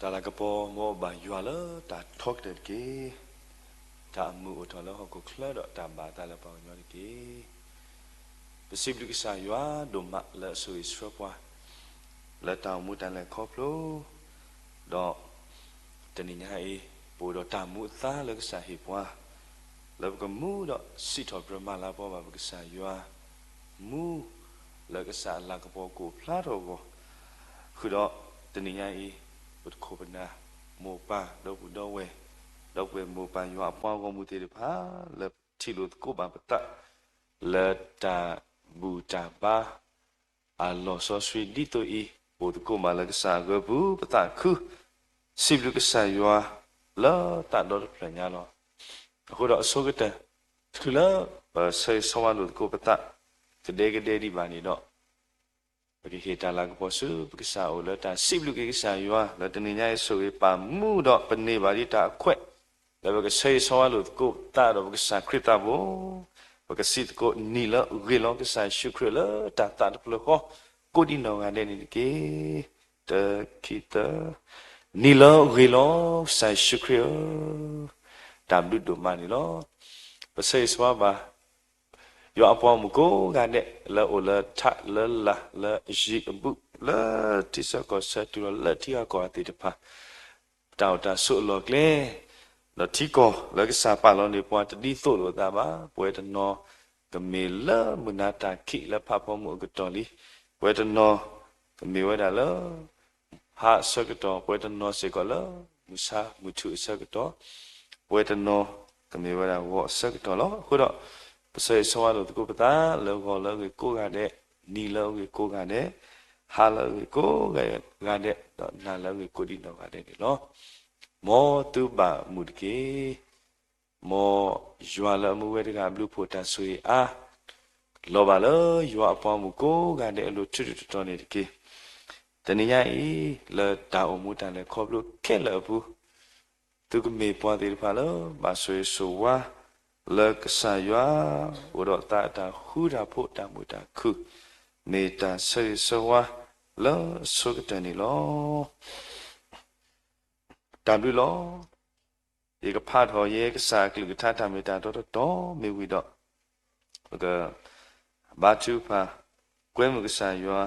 တၢ်လၤကပီၤ မ်အဘၣ်ယွၤလၢတၢ်ထီကတၢၢ်တက့ၢ်. တၢ်အမုာ်အိၣ်ထီၣ်လၢဟီၣ်ခိၣ်ချၢဒီးတၢ်ဘၣ်အသးလၢပှၤကညီတက့ၢ်. ပစံးဘျုးကစၢ်ယွၤဒိၣ်မးလၢအဆိၣ်ဂ့ၤဆှၢပှၤ လၢတၢ်အိၣ်မူတၢ်လဲၤခီဖျိ ဒီးတနံၤညါအံၤ ပအိၣ်ဒီးတၢ်မူအသါလၢကစၢ်ဟ့ၣ်ပှၤ လၢပကမူဒီးစံးထီၣ်ပတြၢၤမၤလၤကပီၤဘၣ်ပကစၢ်ယွၤ မူလၢကစၢ်အလၤကပီၤကအိၣ်ဖျါထီၣ်အဂီၢ်, ဃုာ်ဒီးတနံၤညါအံၤ ပတခိၣ်ပနၢ် မိၢ်ပၢ်ဒီပုၢ်ဒီဝဲၢ် ဒီပုၢ်ဝဲၢ်မိၢ်ပၢ်ယွၤအပှၤဂီၢ်မုၢ်သ့ၣ်တဖၣ် လၢပထံၣ်လိာ်သကိးဘၣ်ပသး လၢတၢ်ဘူၣ်တၢ်ဘါ အလီၢ်စီဆှံဒ်သိးအံၤ အိၣ်သကိးမးလၢကစၢ်အဂၢၢ်ပူၤ ပသးခု စံးဘျုးကစၢ်ယွၤ လၢသးဒီတဖျၢၣ်ညါလီၤ. အဃိဒီးအဆိကတၢၢ် တုၤလၢပဆၢဂ့ၤဆၢဝါလိာ်သကိးပသး ကဒဲကဒဲဒံးဘၣ်န့ၣ်ဒီး ပကဟ့ၣ်တၢ်လၤကပီၤဆူပကစၢ်အအိၣ်လၢတၢ်စံးဘျုးက့ၤကစၢ်ယွၤ လၢတနံၤညါအံၤဆိၣ်ဂ့ၤပာ်မူဒီးပန့ၢ်ဘၣ်ဒံးတၢ်အခွဲး လၢပကဆၢဂ့ၤဆၢဝါလိာ်သကိးပသးဒီးပကစၢ်ခရံာ်သးဘိ ပကစံးသကိးနံၣ်လၢအဂ့ၤလီၤ ကစၢ်ယ့ၣ်ၡူးခရံာ်လၢတၢ်သးတဖျၢၣ်ဃီ ကိးဒံးနီၢ်ဂၤဒဲးန့ၣ်တက့ၢ်. တခံသၢ နံၣ်လၢအဂ့ၤလီၤ ကစၢ်ယ့ၣ်ၡူးခရံာ်ဧၢ, တၢ်ဘျုးဒိၣ်မးန့ၣ်လီၤ. ပဆၢဂ့ၤဆၢဝါဘၣ် ယွၤအပှၤဂီၢ်မုၢ်ကိးဂၤဒဲး လၢအိၣ်လၢထးလၢလာ် လၢအယံၤအဘူး လၢထံဆၢကီၢ်ဆၢတုၤလီၤလၢထံဂၤကီၢ်ဂၤသ့ၣ်တဖၣ် တၢ်အိၣ်တၢ်ဆိးအလီၢ်ကျဲ ဒီးထံကီၢ်လၢကစၢ်ပာ်လီၤန့ၢ်ပှၤတဒ်သိးလိာ်အသးဘၣ်. ပဝဲတနီၤ ကမ့ၢ်လၢမုၢ်နၤတၢ်ခံးလၢဖးဖီမုၢ်အကတီၢ်လံ. ပဝဲတနီၤ ကမ့ၢ်ဝဲဒၣ်လၢ ဟါအဆၢကတီၢ်, ပဝဲတနီၤစ့ၢ်ကီးလၢ မုၢ်ဆါမုၢ်ထူၣ်အဆၢကတီၢ်, ပဝဲတနီၤ ကမ့ၢ်ဝဲဒၣ်ဂီၤအဆၢကတီၢ်လီၤ. အဃိဒီး ပဆၢဂ့ၤဆၢဝါလိာ်သကိးပသး လၢဂီၤလၢအဂ့ၤကိးဂၤဒဲး, နံၤလၢအဂ့ၤကိးဂၤဒဲး, ဟါလၢအဂ့ၤကိးဂၤဒဲး, ဒီးနၤလၢအဂ့ၤကိးဒံးနီၢ်ဂၤဒဲးန့ၣ်လီၤ. မ်သုဘၣ်မုာ်တက့ၢ်. မ်ယွၤလၢအမူဝဲတဂၤအဘျုးအဖှိၣ်တၢ်ဆိၣ်ဂ့ၤအါ လီၤဘၣ်လၢယွၤအပှၤဂီၢ်မုၢ်ကိးဂၤဒဲးအလိၤ ထူးထူးတီၤတီၤန့ၣ်တက့ၢ်. တနံၤညါအံၤ လၢတၢ်အိၣ်မူတၢ်လဲၤခီဖျိခဲလၢာ်အပူၤ သုကမ့ၢ်ပှၤသ့ၣ်တဖၣ်လၢ ဘၣ်ဆိၣ်ဂ့ၤဆိၣ်ဝါ လၢကစၢ်ယွၤ အိၣ်ဒီးသးအတၢ်ဃူတၢ်ဖိး တၢ်မုာ်တၢ်ခုၣ်, မ့ၢ်တၢ်ဆၢဂ့ၤဆၢဝါလၢအဆိကတၢၢ်န့ၣ်လီၤ. တၢ်ဘျုးလီၤ. ယကဖးထီၣ်ယဲကစၢ်အကလုၢ်ကထါတၢ်မ့ၢ်တၢ်တီတတီၤမ့ၢ်ဝံၤဒီး ပကဘါထုကဖၣ် ကွဲမုာ်ကစၢ်ယွၤ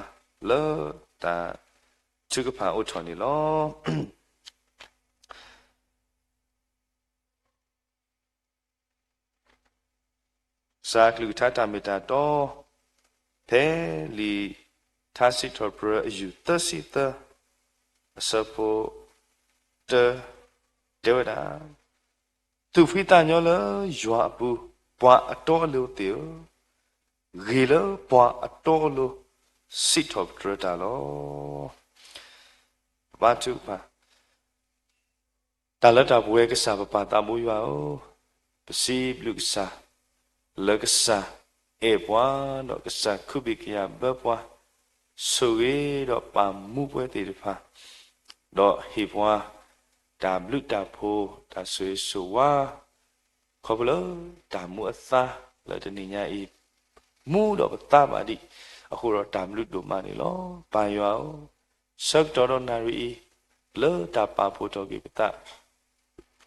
လၢတၢ်ထုကဖၣ်အိးထီၣ်န့ၣ်လီၤ. ကစၢ်အကလုၢ်ကထါတၢ်မ့ၢ်တၢ်တီ, ဖဲလံာ်ထါစံးထီၣ်ပတြၢၤအယူၢ်သၢဆံသၢ အဆၢဖိ တၢ တဲဝဲဒၣ်, သူၣ်ဖှံသးညီလၢယွၤအပူၤ ပှၤအတီအလိၤသ့ၣ်ဧၢ, ဂ့ၤလၢပှၤအတီအလိၤ စံးထီၣ်ပတြၢၤတၢ်လီၤ. ပဘါထုကဖၣ် တၢ်လၢတၢ်ပဝဲကစၢ်ပပၢ်သးဘိယွၤဧၢ, ပစံးဘျုးကစၢ် လၢကစၢ်အဲၣ်ပှၤ ဒီးကစၢ်ခုဘံၣ်ကယၤဘၢပှၤ, ဆိၣ်ဂ့ၤဒီးပာ်မူပဝဲသ့ၣ်တဖၣ်, ဒီးဟ့ၣ်ပှၤ တၢ်ဘျုးတၢ်ဖှိၣ် တၢ်ဆိၣ်ဂ့ၤဆိၣ်ဝါ ခီဖျိလၢတၢ်မူအသါလၢတနံၤညါအံၤ မူဒီးပသါဘၣ်ဒံး အဃိဒီးတၢ်ဘျုးဒိၣ်မးန့ၣ်လီၤ. ပၢ်ယွၤဧၢ, ဆၢကတီၢ်ဒီးနၣ်ရံၣ်အံၤ လၢတၢ်ပာ်ဖှိၣ်ထီၣ်က့ၤပသး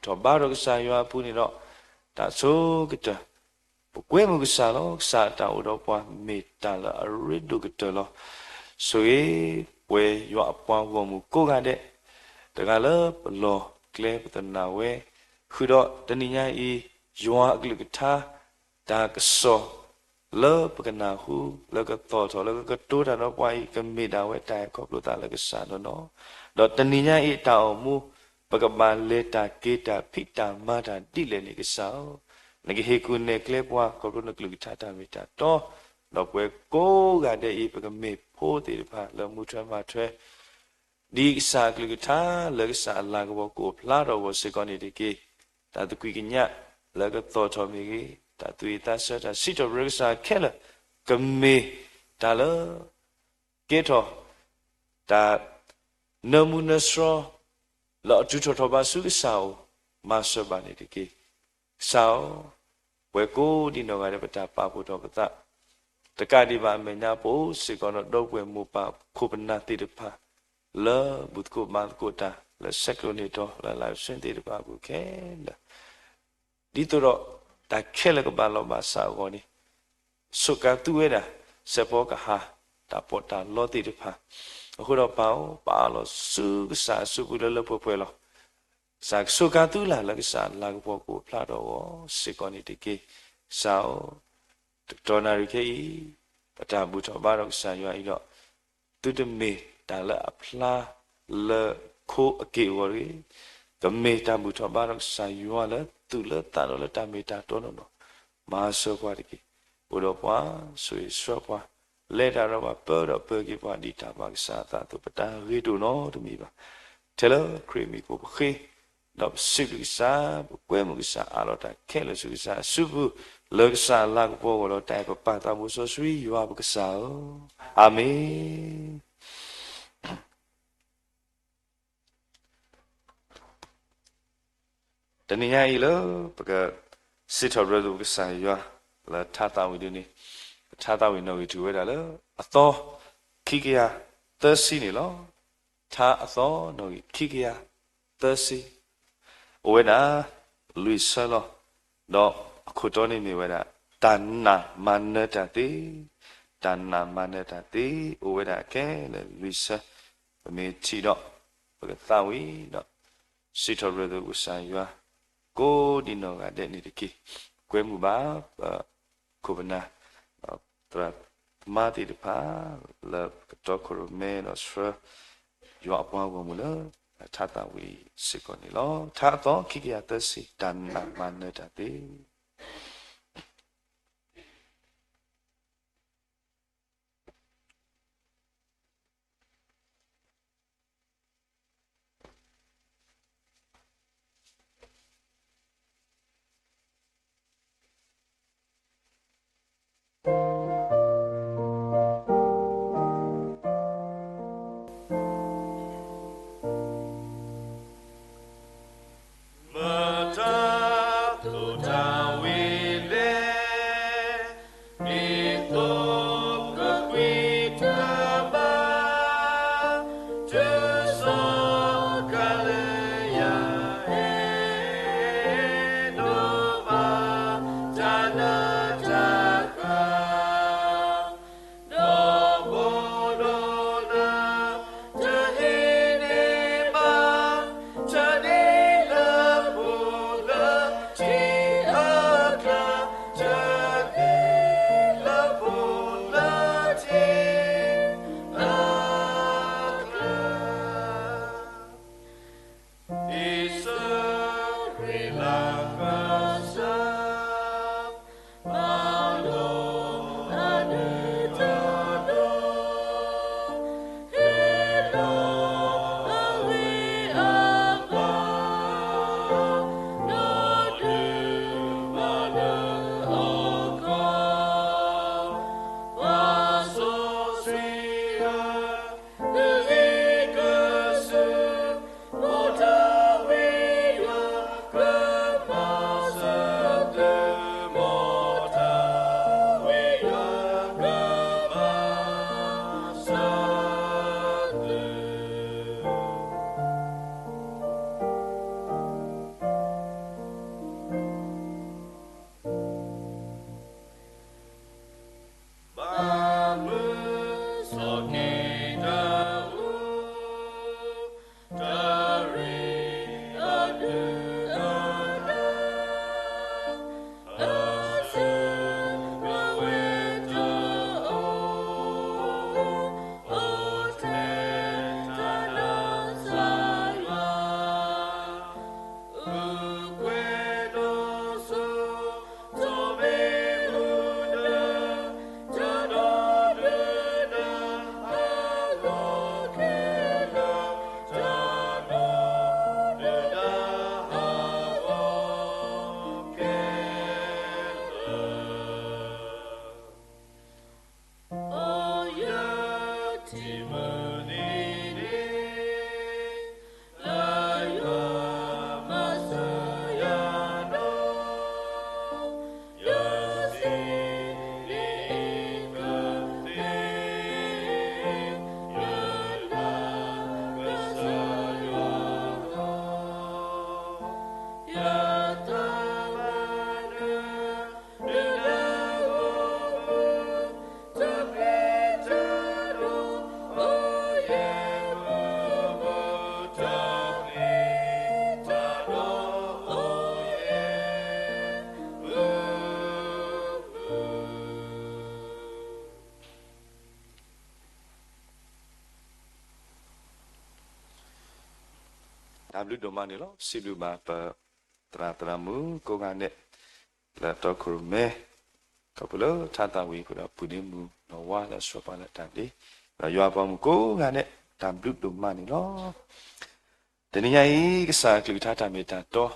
ထီၣ်ဘါထီၣ်ကစၢ်ယွၤအပူၤန့ၣ်ဒီး တၢ်ဆိကတၢၢ် ပကွဲမုာ်ကစၢ်လီၤ. ကစၢ်အတၢ်အိၣ်ဒီးပှၤမ့ၢ်တၢ်လၢအရ့ဒိၣ်ကတၢၢ်လီၤ. ဆိၣ်ဂ့ၤပဝဲယွၤအပှၤဂီၢ်မုၢ်ကိးဂၤဒဲး, တဂၤလၢပလီၢ်ကျဲပသနာ်ဝဲ, ဃုာ်ဒီးတနံၤညါအံၤ ယွၤအကလုၢ်ကထါ တၢ်ကစီၣ် လၢပကနၢ်ဟူ လၢကသီၣ်ထီၣ် လၢကကတိၤတၢ်ဒီးပှၤအံၤ ကမ့ၢ်ဒၣ်ဝဲတၢ်အဲၣ်ခီဖျိသးလၢကစၢ်ဒီးနီၢ်, ဒီးတနံၤညါအံၤတၢ်အိၣ်မူ ပကဘၣ်လဲၤတၢ်က့ၤတၢ်ဖံးတၢ်မၤတၢ်ဒ်လဲၣ်န့ၣ်ကစၢ်ဧၢ, နကဟ့ၣ်ကူၣ်နဲၣ်ကျဲပှၤ ခီဖျိနကလုၢ်ကထါတၢ်မ့ၢ်တၢ်တီ, ဒီးပဝဲကိးဂၤဒဲးအံၤ ပကမ့ၢ်ဖိသ့ၣ်တဖၣ်လၢမူထွဲမၤထွဲ ဒ်ကစၢ်အကလုၢ်ကထါလၢကစၢ်အလၤကပီၤကအိၣ်ဖျါထီၣ်အဂီၢ်စ့ၢ်ကီးန့ၣ်တက့ၢ်. တၢ်သကွံၢ်ကညးလၢကသီၣ်ထီၣ်မ့ၢ်ဂ့ၤ, တၢ်သူၣ်ဝံၣ်သးဆၢ တၢ်စံးထီၣ်ပတြၢၤကစၢ်ခဲလၢာ် ကမ့ၢ်တၢ်လၢ ကဲထီၣ် တၢ်နၢမူနၢဆှီ လၢအတုၤထီၣ်ထီၣ်ဘးဆူကစၢ်အအိၣ် မၤစၢၤဘၣ်န့ၣ်တက့ၢ်. ကစၢ်ဧၢ, ပဝဲကိးဒံနီၢ်ဂၤဒဲး ပတၢ်ပာ်ဖှိၣ်ထီၣ်ပသး တကးဒံးဘၣ်အမဲာ်ညါ ပအိၣ်စ့ၢ်ကီးဒီးဒီပုၢ်ဝဲၢ်မိၢ်ပၢ်ခိၣ်ပနၢ်သ့ၣ်တဖၣ် လၢဘူၣ်သကိးဘါသကိးတၢ် လၢဆဲးကျိးန့ၢ်တီ လၢ live stream သ့ၣ်တဖၣ်အပူၤခဲလၢာ် ဒ်သိးဒီး တၢ်ခဲလၢာ်ကဘၣ်လီၤဘၣ်စးအဂီၢ်န့ၣ် ဆိးကါသူဝဲဒၣ် စဲးဖီကဟၣ် တၢ်ပီးတၢ်လီသ့ၣ်တဖၣ် အဃိဒီးပၢ်ဧၢ ပအၢၣ်လီၤဆူကစၢ်အစုပူၤလၢလၢပှဲၤပှဲၤလီၤ. ကစၢ်ကဆိးကါသုလၢ်လၢကစၢ်လၤကပီၤကအိၣ်ဖျါထီၣ်အဂီၢ် စ့ၢ်ကီးန့ၣ်တက့ၢ်. ကစၢ်ဧၢ တကတီၢ်နၣ်ရံၣ်ခဲအံၤ ပတၢ်ဘူၣ်ထီၣ်ဘါထီၣ်ကစၢ်ယွၤအံၤဒီး သုတမ့ၢ်တၢ်လၢအဖျါလၢ ခိအက့ၢ်အဂီၤတဂ့ၤ, ကမ့ၢ်တၢ်ဘူၣ်ထီၣ်ဘါထီၣ်ကစၢ်ယွၤလၢသူၣ်လၢသးဒီးလၢတၢ်မ့ၢ်တၢ်တီနီၢ်နီၢ်, မၤစၢၤပှၤတက့ၢ်. အိၣ်ဒီးပှၤ, ဆိၣ်ဂ့ၤဆှၢပှၤ, လဲၤတၢ်ဒီးပှၤ, ပၢဒီးပၢက့ၤပှၤ ဒ်တၢ်ဘၣ်ကစၢ်အသးအသိး ပတၢ်ဂ့ၤတအိၣ်နီတမံၤဘၣ်. ထဲလၢခရံာ်မံၤအဃိပဃ့ ဒီးပစံးဘျုးကစၢ်, ပကွဲမုာ်ကစၢ်, အးလီၤတၢ်ခဲလၢာ်ဆူကစၢ်အစုပူၤ, လၢကစၢ်အလၤကပီၤအဂီၢ်ဒီး တၢ်အဲၣ်ပပၢ်သးဘိစီဆှံယွၤပကစၢ်ဧၢ, အၤမ့ၣ်. တနံၤညါအံၤလၢ ပကစံးထီၣ်ပတြၢၤသကိးကစၢ်ယွၤ လၢထါသးဝံၣ်ဒ်န့ၣ်, ထါသးဝံၣ်နီၣ်ဂံၢ်ထူၣ်ဝဲဒၣ်လၢ အသီ ခံကယၤသၢဆံန့ၣ်လီၤ. ထါအသီနီၣ်ဂံၢ်ခံကယၤသၢဆံ, အိၣ်ဝဲဒၣ် လွံၢ်ဆၢလီၤ. ဒီးအခိၣ်တီန့ၣ်မ့ၢ်ဝဲဒၣ် တၢ်နာ်မၤနၢၤတၢ်သ့, တၢ်နာ်မၤနၢၤတၢ်သ့, အိၣ်ဝဲဒၣ်ခဲလၢာ်လွံၢ်ဆၢ, ပမ့ၢ်ထံၣ်ဒီး ပကသးဝံၣ်ဒီး စံးထီၣ်ပတြၢၤသကိးကစၢ်ယွၤ ကိးဒံနီၢ်ဂၤဒဲးန့ၣ်တက့ၢ်. ကွဲမုာ်ဘၣ် ပခိၣ်ပနၢ် သရၣ်သမါသ့ၣ်တဖၣ် လၢကတီခိၣ်ရိၣ်မဲဒီးဆှၢ ယွၤအပှၤဂီၢ်မုၢ်လၢ ထါသးဝံၣ်စ့ၢ်ကီးန့ၣ်လီၤ. ထါအသီခံကယၤသၢဆံ, တၢ်နာ်မၤနၢၤတၢ်သ့. တၢ်ဘျုးဒိၣ်မးန့ၣ်လီၤ. စံးဘျုးဘၣ်ပသရၣ်သရၣ်မုၣ်ကိးဂၤဒဲး လၢတီခိၣ်ရိၣ်မဲ ခီဖျိလၢထါသးဝံၣ်အဃိဒီး ပုၢ်ဒ့မုၣ်နီၢ်ဝါလၢအဆှၢပှၤလၢတၢ်ဒ့, ဒီးယွၤအပှၤမုၣ်ကိးဂၤဒဲး တၢ်ဘျုးဒိၣ်မးန့ၣ်လီၤ. တနံၤညါအံၤ ကစၢ်အကလုၢ်ကထါတၢ်မ့ၢ်တၢ်တီ လံာ်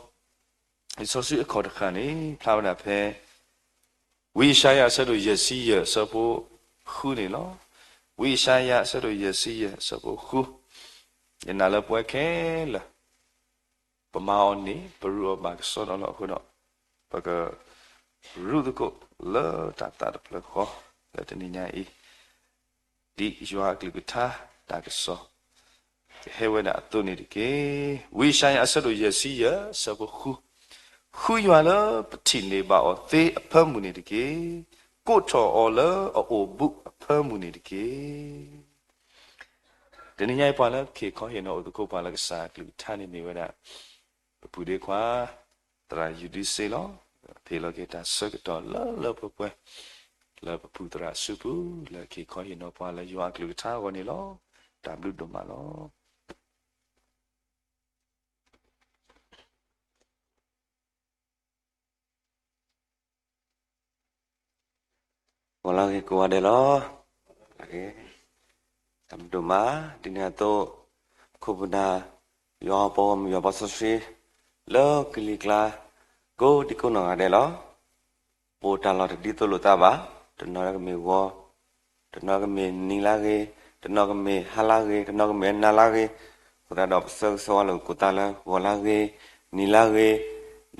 စီဆှံအခီၣ်တဃၣ်န့ၣ် ဖျါဝဲဒၣ်ဖဲ ဝံယၡါယၤအဆၢဒိၣ်ယဲၢ်ဆံယဲၢ်အဆၢဖိဃုန့ၣ်လီၤ. ဝံယၡါယၤအဆၢဒိၣ်ယဲၢ်ဆံယဲၢ်အဆၢဖိဃု, ယနာ်လၢပဝဲခဲလၢာ် ပမၤအီၤန့ၣ် ပရူးအီၤဘၣ်ကစီဒီလီၤ. အဃိဒီး ပကရူးသကိးလၢတၢ်သးတဖျၢၣ်ဃီ လၢတနံၤညါအံၤ ဒ်ယွၤအကလုၢ်ကထါတၢ်ကစီၣ် ကဟဲဝဲဒၣ်အသိးန့ၣ်တက့ၢ်. ဝံယၡါယၤအဆၢဒိၣ်ယဲၢ်ဆံယဲၢ်အဆၢဖိဃု, ဃုယွၤလၢပထံၣ်န့ၢ်ဘၣ်အီၤသ့အဖၢမုၢ်န့ၣ်တက့ၢ်. ကိးထီၣ်အီၤလၢအအိၣ်ဘူးအဖၢမုၢ်န့ၣ်တက့ၢ်. တနံၤညါအံၤ ပှၤလၢကဟ့ၣ်ခီဟ့ၣ်နီၤအိၣ်သကိးပှၤလၢကစၢ်အကလုၢ်ကထါန့ၣ်မ့ၢ်ဝဲဒၣ် ပပုၢ်ဒ့ခွါ သရၣ်ယူးဒုစ့လီၤ. ဖ့ၣ်လီၤက့ၤတၢ်ဆၢကတီၢ်လၢလၢပှဲၤပှဲၤ လၢပပုၢ်သရၣ်အစုပူၤ လၢကဟ့ၣ်ခီဟ့ၣ်နီၤပှၤလၢယွၤအကလုၢ်ကထါအဂီၢ်န့ၣ်လီၤ. တၢ်ဘျုးဒိၣ်မးလီၤ. ဂီၤလၢဂ့ၤကိးဂၤဒဲးလီၤ. တၢ်ဘျုးဒိၣ်မး ဒ်န့ၣ်အသိး ခိၣ်ပနၢ် ယွၤအပှၤဂီၢ်မုၢ် ယွၤပှၤစီဆှံ လၢကလံၤကျါ ကိးဒံကိးနီၢ်ဂၤဒဲးလီၤ. ပအိၣ်တၢ်လီၢ်တဒ်သိးလိာ်သးဘၣ်, တနီၤကမ့ၢ်ဂီၤ, တနီၤကမ့ၢ်နံၤလၢဂ့ၤ, တနီၤကမ့ၢ်ဟါလၢဂ့ၤ, တနီၤကမ့ၢ်နၤလၢဂ့ၤ, အဃိသတးဒီး ပဆၢဂ့ၤဆၢဝါလိာ်သကိးသးလၢ ဂီၤလၢဂ့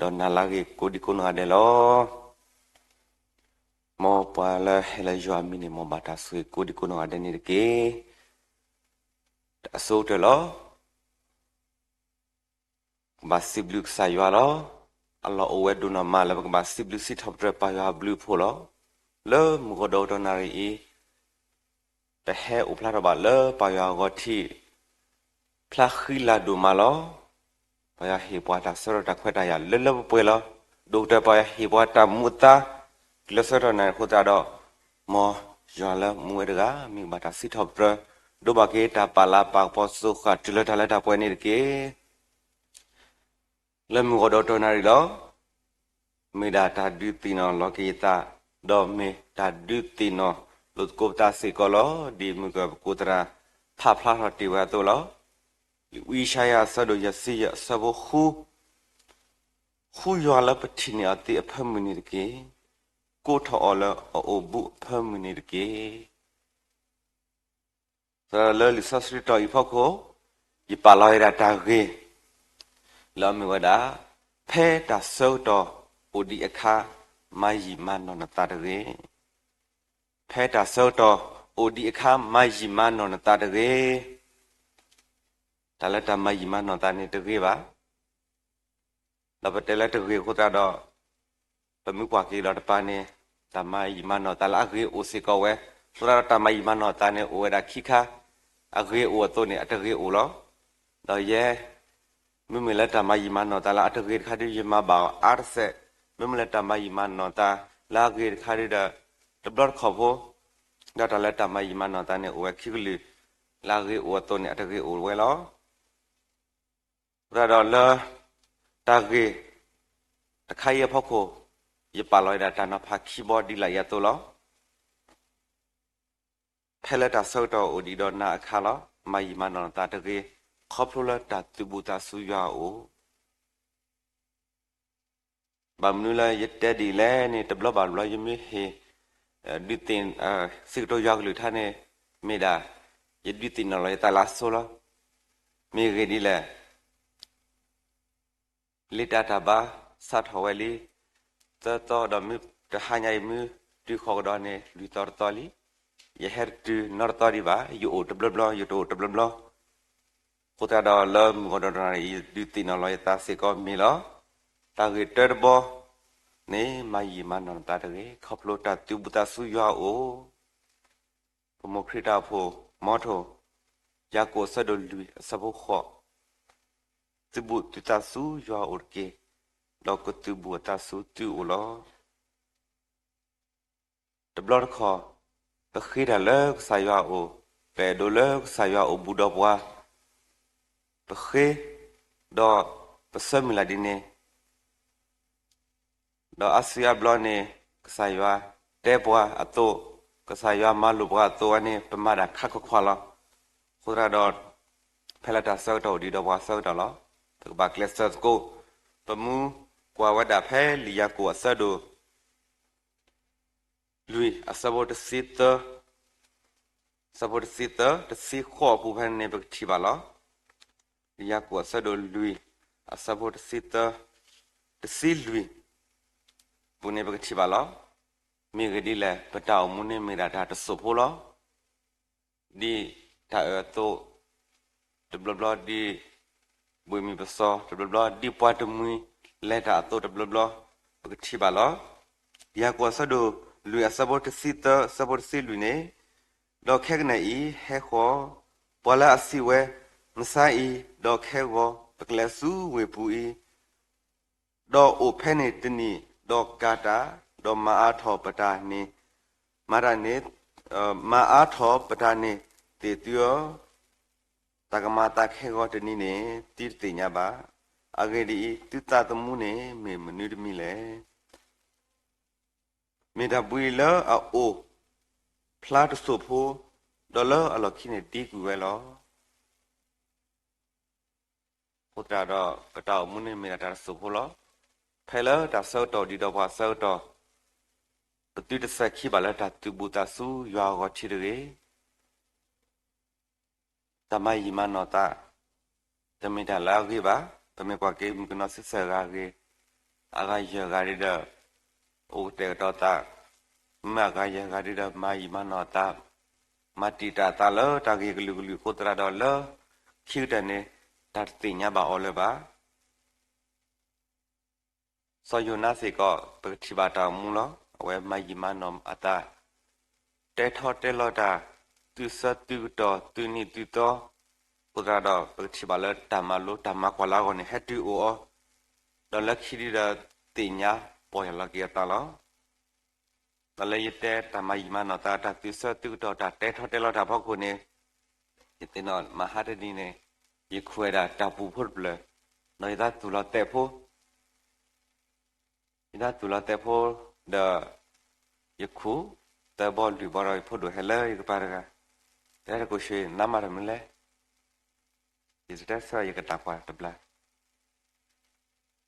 ၤ, နံၤလၢဂ့ၤ, ဒီးနၤလၢဂ့ၤ ကိးဒံကိးနီၢ်ဂၤဒဲးလီၤ. မ်ပှၤလၢဟဲလၢယွၤအမံၤန့ၣ် မ်ဘၣ်တၢ်ဆိၣ်ဂ့ၤကိးဒံကိးနီၢ်ဂၤဒဲးန့ၣ်တက့ၢ်. တၢ်အဆိကတၢၢ်လီၤ. ကဘၣ်စံးဘျုးကစၢ်ယွၤလီၤ. အလီၢ်အိၣ်ဝဲဒိၣ်နီၢ်မးလၢပကဘၣ်စံးဘျုးစံးထီၣ်ပတြၢၤပၢ်ယွၤအဘျုးအဖှိၣ်လီၤ. လၢမုၢ်ဂီၤဒီးတနၣ်ရံၣ်အံၤ ပဟဲအိၣ်ဖျါထီၣ်ဘၣ်လၢပၢ်ယွၤအဂီၢ်ထံး ဖျါဃံလၤဒိၣ်မးလီၤ. ပၢ်ယွၤဟ့ၣ်ပှၤတၢ်ဆၢကတီၢ်တၢ်ခွဲးတၢ်ယာ်လၢလၢပှဲၤပှဲၤလီၤ. ဒိၣ်ကတၢၢ်ပၢ်ယွၤဟ့ၣ်ပှၤတၢ်မူအသါ တုၤလၢဆၢကတီၢ်နၣ်ရံၣ်အဃိသတးဒီး မ်ယွၤလၢမူဝဲတဂၤ မ့ၢ်ကဘၣ်တၢ်စံးထီၣ်ပတြၢၤ ဒိးဘၣ်က့ၤတၢ်ပာ်လၤပာ်ကပီၤစိဃာ်တုၤလၢတၢ်လၢတၢ်ပှဲၤန့ၣ်တက့ၢ်. လၢမုၢ်ဂီၤဒီးတနၣ်ရံၣ်လီၤ. မ့ၢ်ဒၣ်တၢ်ဒုးသ့ၣ်နီၣ်လီၤက့ၤယသး, ဒီးမ့ၢ်တၢ်ဒုးသ့ၣ်နီၣ်လိာ်သကိးပသးစ့ၢ်ကီးလီၤ. ဒ်မုၢ်ကပကိးသရၣ် ဖးဖျါထီၣ်တ့ၢ်ဝဲအသိးလီၤ. ဝံယၡါယၤအဆၢဒိၣ်ယဲၢ်ဆံယဲၢ်အဆၢဖိဃု, ဃုယွၤလၢပထံၣ်န့ၢ်အီၤသ့အဖၢမုၢ်န့ၣ်တက့ၢ်. ကိးထီၣ်အီၤလၢအအိၣ်ဘူးအဖၢမုၢ်န့ၣ်တက့ၢ်. သတးဒီးလၢလံာ်စီဆှံတီၢ်အံၤဖီခိၣ်, ယပာ်လီၤဝဲဒၣ်တၢ်ဂ့ၢ် လၢအမ့ၢ်ဝဲဒၣ်, ဖဲတၢ်ဆၢကတီၢ်အိၣ်ဒံးအခါ မၤယံာ်မၤနီၢ်နသးတဂ့ၤ. ဖဲတၢ်ဆၢကတီၢ်အိၣ်ဒံးအခါ မၤယံာ်မၤနီၢ်နသးတဂ့ၤ. တၢ်လၢတၢ်မၤယံာ်မၤနီၢ်သးန့ၣ်တဂ့ၤဘၣ်. ဒီးပတဲလၢတဂ့ၤအဃိသတးဒီး ပမ့ၢ်ကွၢ်က့ၤဒီးတပၤန့ၣ် တၢ်မၤယံာ်မၤနီၢ်သးလၢအဂ့ၤအိၣ်စ့ၢ်ကီးဝဲ, အဃိသတးဒီးတၢ်မၤယံာ်မၤနီၢ်သးန့ၣ် အိၣ်ဝဲဒၣ်ခံခါ, အဂ့ၤအိၣ်အသိးန့ၣ် အတဂ့ၤအိၣ်လီၤ. ဒီးယဲ မ့မ့ၢ်လၢတၢ်မၤယံာ်မၤနီၢ်သးလၢအတဂ့ၤတခါဒုး ယမၤဘၣ်အီၤအါတစဲး, မ့မ့ၢ်လၢတၢ်မၤယံာ်မၤနီၢ်သးလၢအဂ့ၤတခါဒုးဒီး တဘျီတခီၣ်ဖိ, ဒီးတၢ်လၢတၢ်မၤယံာ်မၤနီၢ်သးန့ၣ် အိၣ်ဝဲခံကလုာ်, လၢအဂ့ၤအိၣ်အသိးန့ၣ် အတဂ့ၤအိၣ်ဝဲလီၤ. အဃိသတးဒီးလၢ တၢ်ဂ့ၢ်တခါအံၤအဖီခိၣ်, ယပာ်လီၤဝဲဒၣ်တၢ်နီၤဖးခံဘီဒ်လာ်အံၤအသိးလီၤ. ဖဲလၢတၢ်ဆၢကတီၢ်အိၣ်ဒံးဒီးနၤအခါလီၤ, မၤယံာ်မၤနီၢ်နသးတဂ့ၤ, ခီဖျိလၢတၢ်သုးဘူးသးဆူယွၤအအိၣ် ဘၣ်မနုၤလၢယတဲဒ်လဲၣ်န့ၣ် တဘျီဘၣ်တဘျီ ယမ့ၢ်ဟ့ၣ် ဒုးသ့ၣ် စံးကတိၤယွၤကလုၢ်ကထါန့ၣ် မ့ၢ်ဒၣ် ယဒုးသ့ၣ်နီၣ်လီၤယသးလၢအဆိလီၤ. မ့ၢ်ဂ့ၢ်ဒ်လဲၣ်, လံာ်တၢ်တၢ်ဘါ စးထီၣ်ဝဲလံ သၢသီဒီးမုၢ်တဟါညါအံၤ မုၢ်တုၤဃီၤကဒီးန့ၣ် လွံၢ်သီတသီလံ. ယဟဲတတုၤနီတသီဒံးဘၣ်, ယအိၣ်တဘျီဘျီ ယတအိၣ်တဘျီဘျီ. အဃိသတးဒီးလၢမုၢ်ဂီၤဒီးတနၣ်ရံၣ်အံၤ ဒုးသ့ၣ်နီၣ်လီၤယသးစ့ၢ်ကီးမ့ၢ်လီၤ. တၢ်ဂ့ၢ်တၢတဘီန့ၣ် မၤယံာ်မၤနီၢ်နသးတဂ့ၤ, ခီဖျိတၢ်သုးဘူးသးဆူယွၤအအိၣ်. ပမိၢ်ခရံာ်တၢ်အိၣ်ဖှိၣ် မီထိၣ်, ယၤကိာ်အဆၢဒိၣ်လွံၢ်အဆၢဖိဃိး, သုးဘူးသုသးဆူယွၤအအိၣ်တက့ၢ်, ဒီးကသုးဘူးအသးဆူသုအိၣ်လီၤ. တဘျီတခီၣ် ပဃ့တၢ်လၢကစၢ်ယွၤအအိၣ်, ပအဲၣ်ဒိးလၢကစၢ်ယွၤအိၣ်ဘူးဒီးပှၤ, ပဃ့, ဒီးပဆၢမုၢ်လၢ်ဒ်န့ၣ် ဒီးအါစုအါဘျီန့ၣ် ကစၢ်ယွၤတဲပှၤအသိး, ကစၢ်ယွၤမၤလိာ်ပှၤအသိးန့ၣ် ပမၤတၢ်ခါခီခွါလီၤ. အဃိသတးဒီး ဖဲလၢတၢ်ဆၢကတီၢ်အိၣ်ဒံးဒီးပှၤဆၢကတီၢ်လီၤ. ပကဘၣ်ကျဲးစၢးသကိး, ပမူကွၢ်ဝဲဒၣ်ဖဲလံာ်ယၤကိာ်အဆၢဒိၣ် လွံၢ်အဆၢဖိတဆံသၢ, အဆၢဖိတဆံသၢ တဆံဃိးအပူၤဖဲန့ၣ် ပကထံၣ်ဘၣ်လီၤ. လံာ်ယၤကိာ်အဆၢဒိၣ်လွံၢ် အဆၢဖိတဆံသၢ, တဆံလွံၢ် ပူၤန့ၣ်ပကထံၣ်ဘၣ်လီၤ. မ့ၢ်ဂ့ၢ်ဒ်လဲၣ်, ပတၢ်အိၣ်မူန့ၣ်မ့ၢ်ဒၣ်တၢ်တစိၢ်ဖိလီၤ. ဒ်တၢ်အၢအသိး, တဘျီဘျီဒ် ဘှံးမံၤပစီ, တဘျီဘျီဒ်ပှၤတမှံၤလဲၤတၢ်အသိးတဘျီဘျီ, ပကထံၣ်ဘၣ်လီၤ. ယၤကိာ်အဆၢဒိၣ်လွံၢ်အဆၢဖိတဆံသၢ အဆၢဖိတဆံလွံၢ်န့ၣ်, ဒီးခဲကနံၣ်အံၤဟဲဃီၤ, ပှၤလၢအစံးဝဲ, မဆါအံၤ, ဒီးခဲဂီၤပကလဲၤဆူဝ့ၢ်ပူၤအံၤ, ဒီးအိၣ်ဖဲန့ၣ်တနံၣ်, ဒီးကၤတၢ်, ဒီးမၤအါထီၣ်ပတၢ်န့ၣ်, မၤတၢ်န့ၣ်, မၤအါထီၣ်ပတၢ်န့ၣ်သ့ၣ်သုဧၢ, တၢ်ကမၤအသးခဲဂီၤတနံၤန့ၣ် သုတသ့ၣ်ညါဘၣ်. အဂ့ၢ်ဒ်အံၤ, သုသးသမူန့ၣ်မ့ၢ်မနုၤတမံၤလဲၣ်. မ့ၢ်တၢ်ဘှံးလၢအအိၣ်ဖျါတစိၢ်ဖိ, ဒီးလၢအလီၢ်ခံန့ၣ်ဒံကွံာ်ဝဲလီၤ. အဃိသတးဒီး ပတၢ်အိၣ်မူန့ၣ်မ့ၢ်ဒၣ်တၢ်တစိၢ်ဖိလီၤ. ဖဲလၢတၢ်ဆၢကတီၢ်ဒံးဒီးပှၤဆၢကတီၢ်, ပသုတစဲးခံဘၣ်လၢတၢ်သုးဘူးသးဆူယွၤအဂီၢ်ထံတဂ့ၤ. တၢ်မၤယံာ်မၤနီၢ်သး, တမ့ၢ်တၢ်လၢအဂ့ၤဘၣ်. ပမ့ၢ်ကွၢ်က့ၤမုၣ်ကနီၤဆံဆဲၣ်ဂၤဂ့ၤ, အဂၤယဲၢ်ဂၤဒ်ဒီး အိၣ်ကတဲာ်ကတီၤသး, မ့ၢ်အဂၤယဲၢ်ဂၤဒ်ဒီး မၤယံာ်မၤနီၢ်သး, မၤတံာ်တာ်သးလၢတၢ်ဂ့ၢ်ကလုာ်ကလုာ်အဃိသတးဒီးလၢခံကတၢၢ်န့ၣ် တၢ်တသ့ၣ်ညါဘၣ်အီၤလၢၤဘၣ်. စီၤယိၤနါစ့ၢ်ကီး ပကထံၣ်ဘၣ်တၢ်အိၣ်မူလီၤ. အဝဲမၤယံာ်မၤနီၢ်အသး, တဲထီၣ်တဲလီၤတၢ်, သုးဆၢသုးကတီၢ်, သုးနံၣ်သုးသီ, အဃိသတးဒီး ပကထံၣ်ဘၣ်လၢတၢ်မၤလိတၢ်မၤကွၢ်လၢအဂီၢ်န့ၣ် ဟဲတုၤအိၣ်အီၤ, ဒီးလၢခံဒ်ဒီး သ့ၣ်ညါပီၢ်ယၢ်လီၤက့ၤအသးလီၤ. ဒီးလၢယတဲတၢ်မၤယံာ်မၤနီၢ်သး, တၢ်သုးဆၢသုးကတီၢ်, တၢ်တဲထီၣ်တဲလီၤတၢ်ဖီခိၣ်န့ၣ်, ယသ့ၣ်နီၣ်မဟါတနံၤန့ၣ်, ယခူၣ်ဝဲဒၣ်တၢ်ပူၤဖိတဖျၢၣ်, ဒီးယသးသူၣ်လီၤသဲးဖိ, ယသးသူၣ်လီၤသဲးဖိ, ဒီးယခူၣ်သၢဘီလွံၢ်ဘီဒီး ယဖိဒိၣ်ဟဲလၢယကပၤတဂၤ, တဲတကိၣ်ဆံး နမၤတၢ်မနုၤလဲၣ်. ယတဲဆၢယကတၢ်ကွၢ်တဘျီ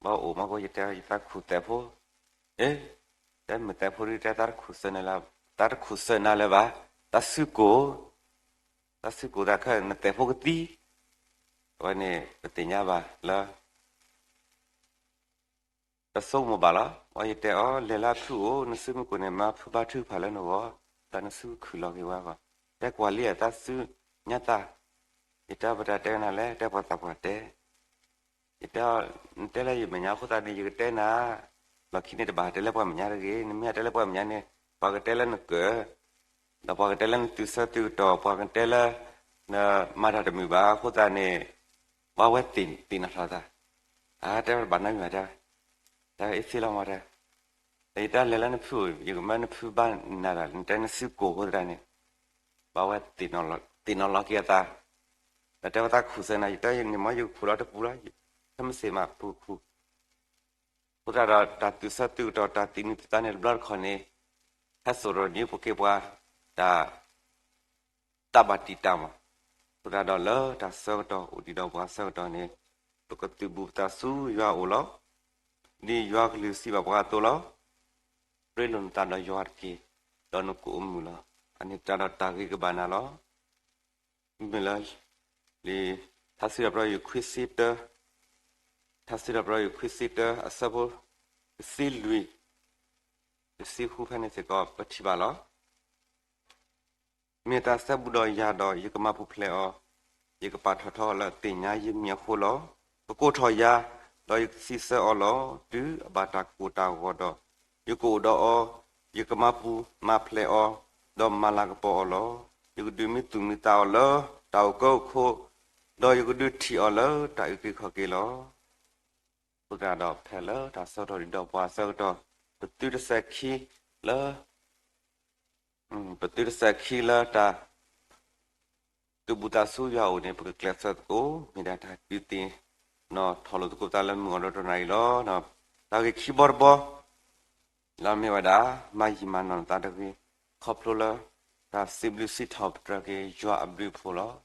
ဘၣ်အိၣ်မးကယတဲ ယသးခူၣ်သဲးဖိ, အ့, တဲမ့ၢ်သဲးဖိဒ်တဲ သးတခူၣ်စၢၤနၤလၢၤ, သးတခူၣ်စၢၤနၤလၢၤဘၣ်, သးစုကိၢ်, သးစုကိၢ်သးခဲ နသဲးဖိကသံ, အဝဲန့ၣ် ပသ့ၣ်ညါဘၣ်လၢ တဆိကမိၣ်ဘၣ်လီၤ. အဝဲယတဲအီၤ လဲၤလၢအဖုအိၣ် နစုမုၢ်ကိၢ်န့ၣ် မၤဖုဘါထုကဖၣ်လၢနဂီၢ်, သးနစုကခုၣ်လီၤက့ၤဝဲအဂီၢ်, တဲကွၢ်လံ သးစုညါသး, ယတဲပတၢ်တဲနၤလဲၣ်, တဲပှၤသးပှၢ်တဲ ယတဲ, နတဲလၢယမဲာ်ညါအဃိသတးန့ၣ် ယကတဲနၤ, လီၢ်ခံန့ၣ်တဘၣ်တဲလၢပှၤမဲာ်ညါတဂ့ၤ, နမ့ၢ်တဲလၢပှၤမဲာ်ညါန့ၣ် ပှၤကတဲလၢနကၢၢ်, ဒီးပှၤကတဲလၢနသုးဆၢသုးကတီၢ်, ပှၤကတဲလၢ နမၤတၢ်တမုာ်ဘၣ်အဃိသတးန့ၣ်, ဘၣ်ဝဲသ့ၣ်နီၣ်ထီၣ်သး, အတဲဘၣ်နၤမံၤဘၣ်တဲ, တၢ်အ့ၣ်သ့လီၤမးတဲ, ဒီးယတဲလဲၤလၢနဖုအိၣ် ယကမၢနဖုဘါနၤဒီး နတဲနစုကိၢ်အဃိသတးန့ၣ်, ဘၣ်ဝဲသ့ၣ်နီၣ်လီၤက့ၤအသး, ဒီးတဲဝဲသးခူၣ်စၢၤနၤ, ယတဲန့ၣ်မ့ၢ်ယကခူၣ်လီၤတပူၤလီၤ, ခဲမုၢ်ဆ့ၣ်မးပူၤခူၣ် အဃိသတးဒီး တၢ်သုးဆၢသုးကတီၢ် တၢ်သံနုၤသံသးန့ၣ်တဘျီတခီၣ်န့ၣ်, ဟဲစိာ်ထီၣ်န့ၢ်ပက့ၤပှၤ တၢ် တၢ်ဘၣ်တံာ်တာ်မး, အဃိသတးဒီးလၢတၢ်ဆၢကတီၢ်အိၣ်ဒံးဒီးပှၤဆၢကတီၢ်န့ၣ်, ပကသုးဘူးပသးဆူယွၤအအိၣ်လီၤ. ဒ်ယွၤကလုၢ်စံးဘၣ်ပှၤအသိးလီၤ. ရ့လိာ်နသးဒီးယွၤတက့ၢ်, ဒီးနကအိၣ်မုာ်လီၤ. အန့ၣ်တၢ်ဒီးတၢ်ဂ့ၤကဘၣ်နၤလီၤ. မ့ၢ်လၢ လံာ်ထါစံးထီၣ်ပတြၢၤယွၤခွံဆံတၢ, ထါစံးထီၣ်ပတြၢၤယွၤခွံဆံတၢ အဆၢဖိ တဆံလွံၢ်, တဆံဃုဖဲန့ၣ်စ့ၢ်ကီး ပထံၣ်ဘၣ်လီၤ. မ့ၢ်သးစဲဘူးဒီးယၤဒီး ယကမၤပူၤဖျဲးအီၤ, ယကပာ်ထီၣ်ထီအီၤလၢအသ့ၣ်ညါယမံၤအဃိလီၤ. ကကိးထီၣ်ယၤ, ဒီးယကစံးဆၢအီၤလီၤ. တုၤအဘၣ်တၢ်ကိၢ်တၢ်ဂီၤဒီး, ယကအိၣ်ဒီးအီၤ, ယကမၤပူၤမၤဖျဲးအီၤ, ဒီးမၤလၤကပီၤအီၤလီၤ. ယကဒုးမံသူၣ်မံသးအီၤလၢတၢ်အိၣ်ကၢအိၣ်ခိၣ်, ဒီးယကဒုးထံၣ်အီၤလၢတၢ်အုၣ်က့ၤခီၣ်က့ၤလီၤ. အဃိသတးဒီး ဖဲလၢတၢ်ဆၢကတီၢ်ဒံးဒီးပှၤဆၢကတီၢ်, ပသုတစဲးခံလၢ, ပသုတစဲးခံလၢတၢ် သုးဘူးသးဆူယွၤအအိၣ်န့ၣ် ပကကျဲးစၢးသကိး မ့ၢ်ဒၣ်တၢ်ဒုးသ့ၣ် နီၣ်ထီၣ်လိာ်သကိးသးလၢမုၢ်ဂီၤဒီတနံၤအံၤလီၤ. တၢ်ဂ့ၢ်ခံဘီတဘီ လၢအမ့ၢ်ဝဲဒၣ် မၤယံာ်မၤနီၢ်နသးတဂ့ၤ, ခီဖျိလၢ တၢ်စံးဘျုးစံးထီၣ်ပတြၢၤက့ၤယွၤအဘျုးအဖှိၣ်လီၤ.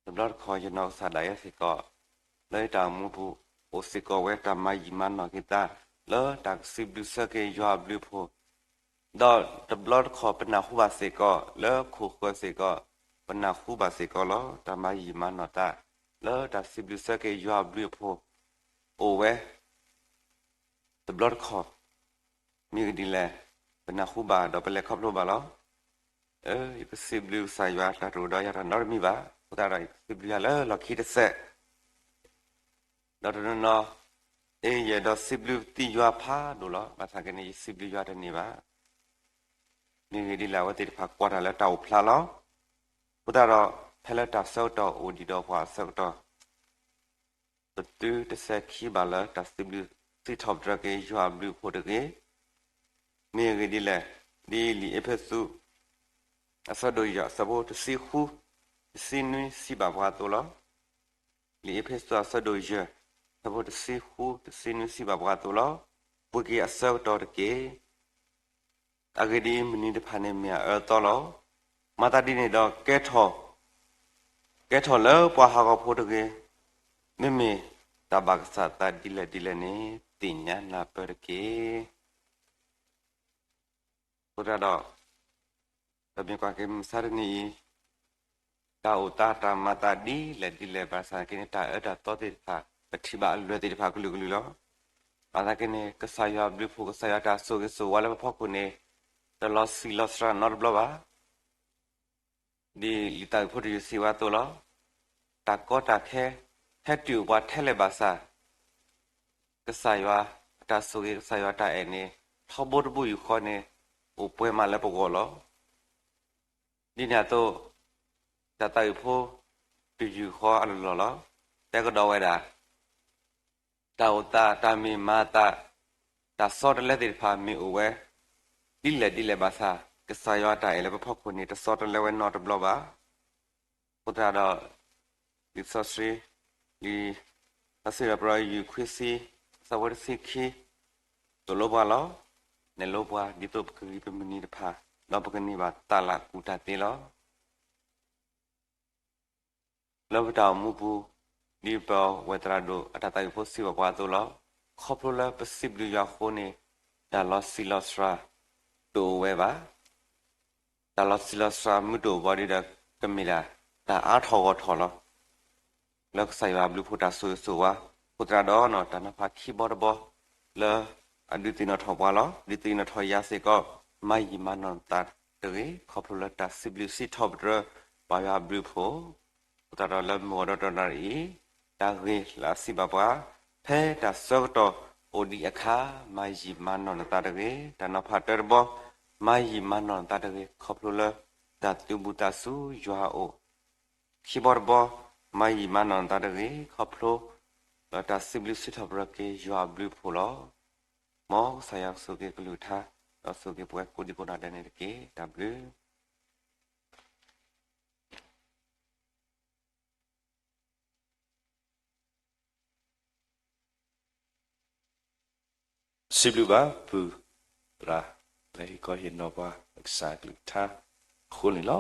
တဘျီတခီၣ်ယနီၢ်ကစၢ်ဒၣ်ယဲစ့ၢ်ကီး လၢယတၢ်အိၣ်မူပူၤ အိၣ်စ့ၢ်ကီးဝဲတၢ်မၤယံာ်မၤနီၢ်က့ၤသး လၢတၢ်ကစံးဘျုးစၢၤက့ၤယွၤအဘျုးအဖှိၣ်, ဒီးတဘျီတခီၣ်ပနၢ်ဟူဘၣ်စ့ၢ်ကီး လၢခိၣ်ဃၢၤစ့ၢ်ကီး ပနၢ်ဟူဘၣ်စ့ၢ်ကီးလီၤ. တၢ်မၤယံာ်မၤနီၢ်သး လၢတၢ်စံးဘျုးစၢၤက့ၤယွၤအဘျုးအဖှိၣ် အိၣ်ဝဲ တဘျီတခီၣ် မ့ၢ်ဂ့ၢ်ဒ်လဲၣ် ပနၢ်ဟူဘၣ်ဒီးပလဲၤခီဖျိဘၣ်လီၤ. ယကစံးဘျုးကစၢ်ယွၤတၢ်တအိၣ်ဒီးယၤတၢ်နီတမံၤဘၣ်, အဃိသတးဒီးယကစံးဘျုးယွၤလၢလီၢ်ခံတစဲး, ဒီးတနီၤနီၤ အ့ၣ်ယအဲၣ်ဒိးစံးဘျုးသံယွၤဖးဒိၣ်လီၤ. ဘၣ်ဆၣ်က့န့ၣ် ယစံးဘျုးယွၤတန့ၢ်ဘၣ်. မ့ၢ်ဂ့ၢ်ဒ်လဲၣ် အဝဲသ့ၣ်တဖၣ်ကွၢ်တၢ်လၢတၢ်အိၣ်ဖျါလီၤ. အဃိသတးဒီး ဖဲလၢတၢ်ဆၢကတီၢ်အိၣ်ဒံးဒီးပှၤအဆၢကတီၢ် ပသုတစဲးခံဘၣ်လၢတၢ်စံးဘျုးစံးထီၣ်ပတြၢၤက့ၤယွၤအဘျုးအဖှိၣ်တဂ့ၤ. မ့ၢ်ဂ့ၢ်ဒ်လဲၣ်, ဒ်လံာ်အ့းဖ့းစူး အဆၢဒိၣ်ယဲၢ် အဆၢဖိတဆံဃု တဆံနွံစံးဘၣ်ပှၤအသိးလီၤ. လံာ်အ့းဖ့းစူးအဆၢဒိၣ်ယဲၢ် အဆၢဖိတဆံဃု တဆံနွံစံးဘၣ်ပှၤအသိးလီၤ. ပှ့ၤက့ၤအဆၢကတီၢ်တက့ၢ်. အဂ့ၢ်ဒ်အံၤ, မုၢ်နံၤတဖၣ်န့ၣ်မ့ၢ်အအၢအသီလီၤ. မၤသးဒ်န့ၣ်ဒီး ကဲထီၣ်, ကဲထီၣ်လၢပှၤဟးဂီၤဖိတဂ့ၤ. မ့မ့ၢ်တၢ်ဘၣ်ကစၢ်သးဒ်လဲၣ်ဒ်လဲၣ်န့ၣ် သ့ၣ်ညါနၢ်ပၢၢ်တက့ၢ်. အဃိသတးဒီး ပမ့ၢ်ကွၢ်က့ၤမုၢ်မဆါတနံၤအံၤ တၢ်အိၣ်သးတၢ်မၤသးဒ်လဲၣ်ဒ်လဲၣ်ဘၣ်ဆၣ်က့န့ၣ် တၢ်အၢတၢ်သီသ့ၣ်တဖၣ် ပထံၣ်ဘၣ်အလွဲၢ်သ့ၣ်တဖၣ်ကလုာ်ကလုာ်လီၤ. ဘၣ်ဆၣ်က့န့ၣ် ကစၢ်ယွၤအဘျုးအဖှိၣ် ကစၢ်ယွၤတၢ်ဆိၣ်ဂ့ၤဆိၣ်ဝါလၢပဖီခိၣ်န့ၣ် တလီၤဆံးလီၤစှၤနီတဘျီဘၣ်. ဒ်လံာ်သးဝံၣ်ဖိတယုၢ်စံးဝဲအသိးလီၤ. တၢ်ကီတၢ်ခဲ ဟဲတုၤအိၣ်ပှၤထဲလဲၣ်ဘၣ်ဆၣ် ကစၢ်ယွၤအတၢ်ဆိၣ်ဂ့ၤ ကစၢ်ယွၤအတၢ်အဲၣ်န့ၣ် ထီဘိတဘိယူၢ်ဃီန့ၣ် အိၣ်ပှဲၤမးလၢပဂီၢ်လီၤ. ဒ်န့ၣ်အသိး တၢ်သးဝံၣ်ဖိတယုၢ်ဃီအလီၢ်လီၢ်လီၤ. တဲကဒီးဝဲဒၣ် တၢ်အိၣ်သး တၢ်မ့ၢ်မၤသး တၢ်ဆီတလဲသ့ၣ်တဖၣ်မ့ၢ်အိၣ်ဝဲ ဒ်လဲၣ်ဒ်လဲၣ်ဘၣ်ဆၣ် ကစၢ်ယွၤအတၢ်အဲၣ်လၢပဖီခိၣ်န့ၣ် တဆီတလဲဝဲနီတဘျီဘၣ်. အဃိသတးဒီး လံာ်စီဆှံ လံာ်စီဆှံဒီးပရၢယူၢ်ခွံဆံ အဆၢဖိတဆံခံ သိၣ်လိပှၤလီၤ. နဲၣ်လိပှၤ ဒ်သိးပကဂံၢ်ပမုၢ်နံၤတဖၣ် ဒီးပကန့ၢ်ဘၣ်တၢ်လၤကူၣ်တၢ်သ့လီၤ. လၢပတၢ်အိၣ်မူပူၤ ဒ်ပဝဲသရၣ်ဒိၣ်အတၢ်သးဝံၣ်ဖိစံးဘၣ်ပှၤအသိးလီၤ. ခီဖျိလၢပစံးဘျုးယွၤအဃိန့ၣ် တၢ်လီၤဆံးလီၤစှၤတအိၣ်ဝဲဘၣ်. တၢ်လီၤဆံးလီၤစှၤမ့ၢ်တအိၣ်ဘၣ်ဒီး ကမ့ၢ်ဒၣ်တၢ်အါထီၣ်ဂီၢ်ထီၣ်လီၤ. လၢကစၢ်ယွၤအဘျုးအဖှိၣ်တၢ်ဆိၣ်ဂ့ၤဆိၣ်ဝါ အဃိသတးဒီး တၢ်နီၤဖးခံဘီတဘီ လၢအဒုးသ့ၣ်နီၣ်ထီၣ်ပှၤလီၤ. ဒုးသ့ၣ်နီၣ်ထီၣ်ယၤစ့ၢ်ကီး မၤယံာ်မၤနီၢ်နသးတဂ့ၤ ခီဖျိလၢတၢ်စံးဘျုးစံးထီၣ်ပတြၢၤ ပၢ်ယွၤအဘျုးအဖှိၣ် အဃိသတးဒီးလၢမုၢ်ဂီၤဒီတနံၤအံၤ တၢ်ဂ့ၢ်လၢအစံးဘၣ်ပှၤ ဖဲတၢ်ဆၢကတီၢ်အိၣ်ဒံးအခါ မၤယံာ်မၤနီၢ်နသးတဂ့ၤ. တၢ်နီၤဖးတၢတဘီ မၤယံာ်မၤနီၢ်နသးတဂ့ၤ ခီဖျိလၢ တၢ်သုးဘူးသးဆူယွၤအအိၣ် ခံဘီတဘီ မၤယံာ်မၤနီၢ်နသးတဂ့ၤ ခီဖျိ ဒီးတၢ်စံးဘျုးစံးထီၣ်ပတြၢၤက့ၤယွၤအဘျုးအဖှိၣ်လီၤ. မ်ကစၢ်ယွၤကဆိၣ်ဂ့ၤကလုၢ်ကထါ ဒီးဆိၣ်ဂ့ၤပဝဲကိးဒံကိးနီၢ်ဒဲးန့ၣ်တက့ၢ်. တၢ်ဘျုး စံးဘျုးဘၣ်ပုၢ်သရၣ် လၢဟ့ၣ်ခီဟ့ၣ်နီၤပှၤကစၢ်ကလုၢ်ကထါအဃိန့ၣ်လီၤ.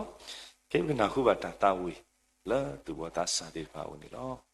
ခဲအံၤပကနၢ်ဟူဘၣ်တၢ်သးဝံၣ်လၢသူၣ်ဘီၣ်သးစၢ်သ့ၣ်တဖၣ်အအိၣ်န့ၣ်လီၤ.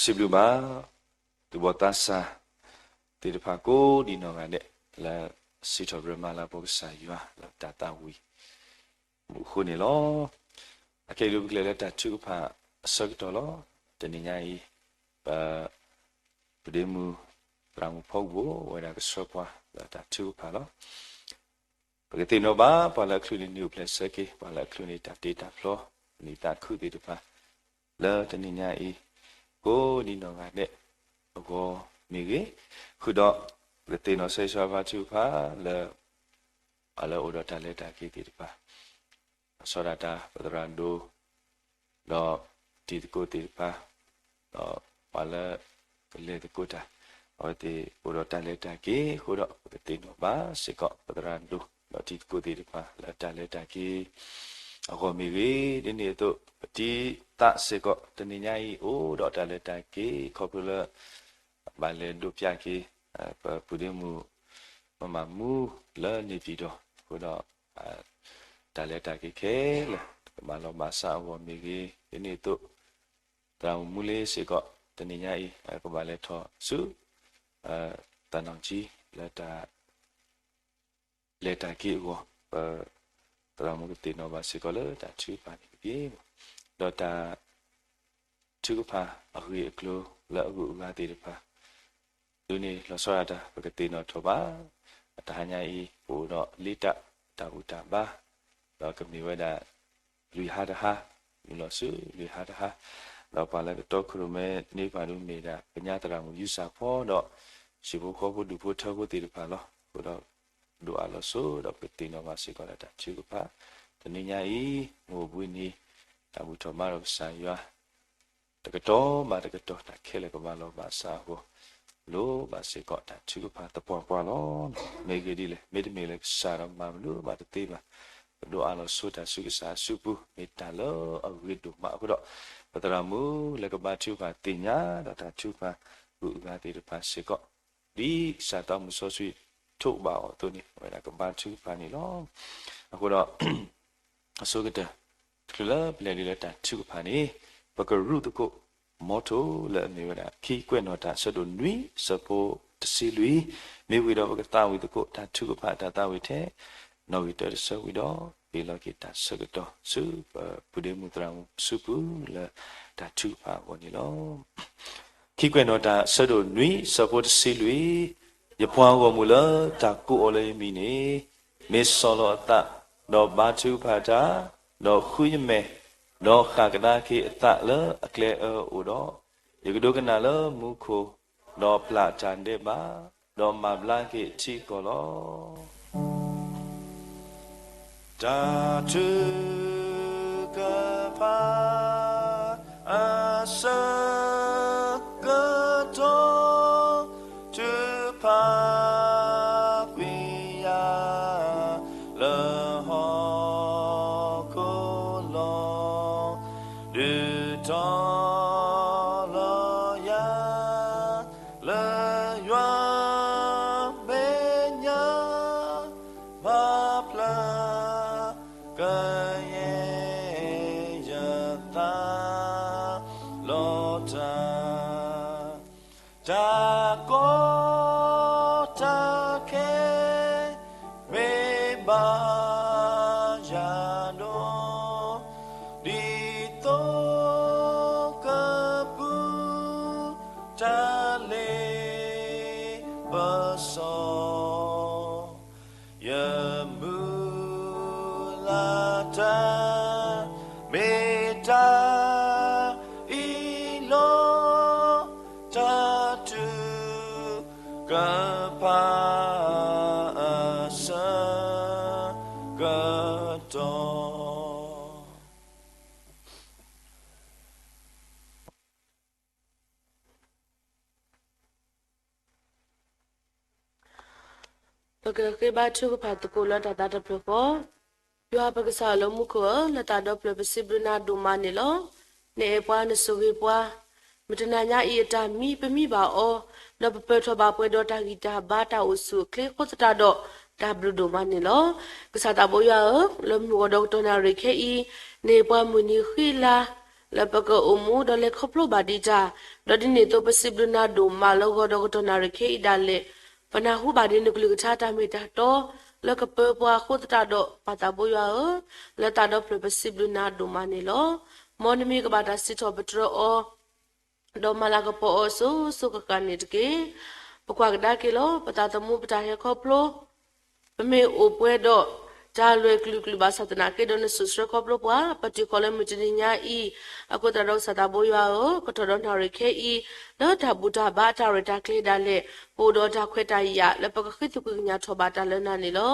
စံးဘျုးဘၣ် သူၣ်ဘီၣ်သးစၢ်သ့ၣ်တဖၣ်ကိးဒံးနီၢ်ဂၤဒဲး လၢစံးထီၣ်ပတြၢၤမၤလၤကပီၤကစၢ်ယွၤ လၢတၢ်သးဝံၣ်မူးအဃိန့ၣ်လီၤ. အခဲအံၤဒုးပကလဲၤလၢတၢ်ထုကဖၣ်အဆၢကတီၢ်လီၤ. တနံၤညါအံၤ ပ ပဒ့မုၣ်သရၣ်မုၣ်ဖီကဘိၣ် ဝဲဒၣ်ကဆှၢပှၤလၢတၢ်ထုကဖၣ်လီၤ. ပကသ့ၣ်နီၣ်ဘၣ် ပှၤလၢအချုးန့ၢ်နံၣ်အိၣ်ဖျဲၣ်ဆၢက့ၤ, ပှၤလၢအချုးန့ၢ်တၢ်တ့တၢ်ဖျီ နံၣ်သးခုသ့ၣ်တဖၣ် လၢတနံၤညါအံၤ ကိးဒံးနီၢ်ဂၤဒဲးအဂီၢ်မ့ၢ်ဂ့ၤ, ဃုာ်ဒီး ပကသ့ၣ်နီၣ်ဆၢဂ့ၤဆၢဝါဘါထုကဖၣ်လၢ ပှၤလၢအအိၣ်ဒီးတၢ်လဲၤတၢ်က့ၤသ့ၣ်တဖၣ် အဆီဒၣ်တၢ် ပသရၣ်ဒိၣ် ဒီးတံၤသကိးသ့ၣ်တဖၣ်, ဒီးပှၤလၢကလဲၤသကိးတၢ်, အဝဲသ့ၣ်အိၣ်ဒီးတၢ်လဲၤတၢ်က့ၤအဃိဒီး ပကသ့ၣ်နီၣ်ဘၣ်စ့ၢ်ကီး ပသရၣ်ဒိၣ် ဒီးတံၤသကိးသ့ၣ်တဖၣ်လၢတၢ်လဲၤတၢ်က့ၤအဂီၢ်မ့ၢ်ဂ့ၤ, ဒ်န့ၣ်အသိး ပတံၤသကိးသ့ၣ်တဖၣ်စ့ၢ်ကီး တနံၤညါအံၤအိၣ်ဒီးတၢ်လဲၤတၢ်က့ၤ ခီဖျိလၢ ဘၣ်လဲၤဒိးပၠးက့ၤ ပပုၢ်ဒ့မုၣ် မမမူ လၢန့ၣ်ပၠံၣ်တီၣ်အဃိဒီး တၢ်လဲၤတၢ်က့ၤခဲလၢာ် ကမၤလီၤဘၣ်စးအဂီၢ်မ့ၢ်ဂ့ၤ, ဒ်န့ၣ်အသိး သရၣ်မုၣ်မူလ့စ့ၢ်ကီး တနံၤညါအံၤ ကဘၣ်လဲၤထီၣ်ဆူ သၢနီၣ်ကၠံ လၢ လဲၤတၢ်က့ၤအဂီၢ် ပသရၣ်မုၣ်ကသ့ၣ်နီၣ်ဘၣ်စ့ၢ်ကီးလၢတၢ်ထုကဖၣ်န့ၣ်တက့ၢ်. ဒီးတၢ်ထုကဖၣ်အဂ့ၢ်အကျိၤလၢအဂုၤအဂၤသ့ၣ်တဖၣ် ဒ်န့ၣ်လီၤဆီဒၣ်တၢ် ပကသ့ၣ်နီၣ်ထီၣ်ဘၣ် တဟါညါအံၤ ပအိၣ်ဒီးလ့တၢ်တၢ်ဘူၣ်တၢ်ဘါ ဒီးကမ့ၢ်ဝဲဒၣ် လွံၢ်ဟါတဟါ မုၢ်လီၤဆူလွံၢ်ဟါတဟါ, ဒီးပှၤလၢကတီခိၣ်ရိၣ်မဲန့ၢ်ပှၤဒုးမ့ၢ်ဒၣ် ကညီသရၣ်မုၣ်ယူစၣ်ဖီဒီး ဟံၣ်ဖိဃီဖိဒူၣ်ဖိထၢဖိသ့ၣ်တဖၣ်လီၤ. အဃိဒီး ဒိးအါလီၤဆိဒီးပကသ့ၣ်နီၣ်ဘၣ်စ့ၢ်ကီးလၢတၢ်ထုကဖၣ် တနံၤညါအံၤ မုၢ်အိၣ်ဘှံးနံၤ တၢ်ဘူၣ်ထီၣ်ဘါထီၣ်ကစၢ်ယွၤ တကတီၢ်ဘၣ်တကတီၢ် တၢ်ခဲလၢာ်ကမၤလီၤဘၣ်စးအဂီၢ် လိၣ်ဘၣ်စ့ၢ်ကီးတၢ်ထုကဖၣ်သပှၢ်ပှၢ်လီၤ. မ့ၢ်ဂ့ၢ်ဒ်လဲၣ်, မ့တမ့ၢ်လၢကစၢ်ဒီးမၤမနုၤဘၣ်တသ့ဘၣ်. ပဒိးအါလီၤဆိတၢ်ဆူကစၢ်အစုပူၤ မ့ၢ်တၢ်လၢအဂ့ၤဒိၣ်မးအဃိဒီး ပသရၣ်မုၣ်လၢကဘါထုကဖၣ်သ့ၣ်ညါဒီးတၢ်ထုကဖၣ်အဂုၤအဂၤသ့ၣ်တဖၣ်စ့ၢ်ကီး ဒ်ကစၢ်သးမုၣ်စီဆှံထိးဘၣ်အီၤအသိးန့ၣ် အဝဲဒၣ်ကဘါထုကဖၣ်န့ၣ်လီၤ. အဃိဒီး အဆိကတၢၢ် တချုးလၢပလဲၤဒ်လၢတၢ်ထုကဖၣ်န့ၣ် ပကရူၢ်သကိး မီထိလၢအမ့ၢ်ဝဲဒၣ် ခံကွဲးနီၣ်တၢ်အဆၢဒိၣ်နွံ အဆၢဖိတဆံလွံၢ်, မ့ၢ်ဝံၤဒီးပကသးဝံၣ်သကိးတၢ်ထုကဖၣ်တၢ်သးဝံၣ်ထဲ နီၣ်ဂံၢ်တၢတဆၢဝံၤဒီး ပ့ၤလီၤက့ၤတၢ်ဆၢကတီၢ်ဆူ ပပုၢ်ဒ့မုၣ်သရၣ်မုၣ်စုပူၤလၢတၢ်ထုကဖၣ်အဂီၢ်န့ၣ်လီၤ. ခံကွဲးနီၣ်တၢ်အဆၢဒိၣ်နွံ အဆၢဖိတဆံလွံၢ်, ယပှၤဂီၢ်မုၢ်လၢတၢ်ကိးအီၤလၢယမံၤန့ၣ် မ့ၢ်ဆီၣ်လီၤအသး, ဒီးဘါထုကဖၣ်တၢ်, ဒီးဃုယမဲာ်, ဒီးဃၣ်ကဒါက့ၤအသးလၢအကျဲအၢအအိၣ်ဒီး, ယကဒိကနၣ်လၢမူခိၣ်, ဒီးပျၢ်တၢ်ဒဲးဘး, ဒီးမၤဘျါက့ၤအထံအကီၢ်လီၤ. တၢ်ထုကဖၣ်အဆၢကတီၢ် ထုကဖၣ်ကွံာ်ယၤလၢဟီၣ်ခိၣ်လီၤ. ဒုးတီလီၤယၤ လၢယွၤမဲာ်ညါ မၤဖျါကယဲၢ်ယသးလီၤတၢ် တၢ်ကီတၢ်ခဲ မ့ၢ်ဘၣ်ယၤဒိၣ် ဒ်သိးကပူၤတၢ်လ့ပစီ ယမုၢ်လၢ်တၢ် မ့ၢ်တၢ်အံၤလီၤ. တၢ်ထုကဖၣ်အဆၢကတီၢ် ပကဃ့ဘါထုကဖၣ်သကိးလၢတၢ်သးတဖျၢၣ်ဃီ, ယွၤပကစၢ်လၢမူခိၣ်ဧၢ, လၢတၢ်ဒီဖျၢၣ်ပစံးဘျုးနၤဒိၣ်မးန့ၣ်လီၤ. နအဲၣ်ပှၤနဆိၣ်ဂ့ၤပှၤ, မုၢ်တနၤညါအံၤအတၢ်မံပမံဘၣ်အီၤ, ဒီးပပၢၢ်ထီၣ်ဘၣ်ပှဲၤဒီးတၢ်ဂံၢ်တၢ်ဘါတၢ်အိၣ်ဆူၣ်အိၣ်ချ့အဃိသတးဒီး တၢ်ဘျုးဒိၣ်မးန့ၣ်လီၤ. ကစၢ်သးဘိယွၤဧၢ, လၢမုၢ်ဂီၤဒီးကတီၢ်နၣ်ရံၣ်ခဲအံၤ, နအဲၣ်ပှၤမုၢ်နံၤဃံလၤ လၢပကအိၣ်မူဒီးလဲၤခီဖျိဘၣ်ဒံးတၢ်, ဒီးဒ်န့ၣ်အသိး ပစံးဘျုးနၤဒိၣ်မးလၢဂီၤဒီးကတီၢ်နၣ်ရံၣ်ခဲအံၤဒၣ်လဲာ် ပနၢ်ဟူဘၣ်ဒံးနကလုၢ်ကထါတၢ်မ့ၢ်တၢ်တီ လၢကပၢပှၤအဃိသတးဒီး ပၢ်သးဘိယွၤဧၢ, လၢတၢ်ဒီဖျၢၣ်ပစံးဘျုးနၤဒိၣ်မးန့ၣ်လီၤ. မ်နမံၤကဘၣ်တၢ်စံးထီၣ်ပတြၢၤအီၤ ဒီးမၤလၤကပီၤအီၤစိၤစိၤဃၣ်ဃၣ်န့ၣ်တက့ၢ်. ပကွၢ်ကဒါက့ၤလီၤ ပသးသမူပတၢ်ဟဲခီဖျိ ပမ့ၢ်အိၣ်ပှဲၤဒီးတၢ်လွဲၢ်ကလုာ်ကလုာ်ဘၣ်ဆၣ်သနာ်က့ဒီး နစိာ်ဆှၢခီဖျိပှၤ ပတုၤဃီၤလၢမုၢ်တနံၤညါအံၤ, အဃိသတးဒီးကစၢ်သးဘိယွၤဧၢ, ကထီၣ်ဒီးနၣ်ရံၣ်ခဲအံၤ လၢတၢ်ဘူၣ်တၢ်ဘါတၢ်ရဲၣ်တၢ်ကျဲၤဒၣ်လဲာ် ပအိၣ်ဒီးတၢ်ခွဲးတၢ်ယာ်လၢပကဃ့သကွံာ်ကညးထီၣ်ဘၣ်တၢ်လၢနၤန့ၣ်လီၤ.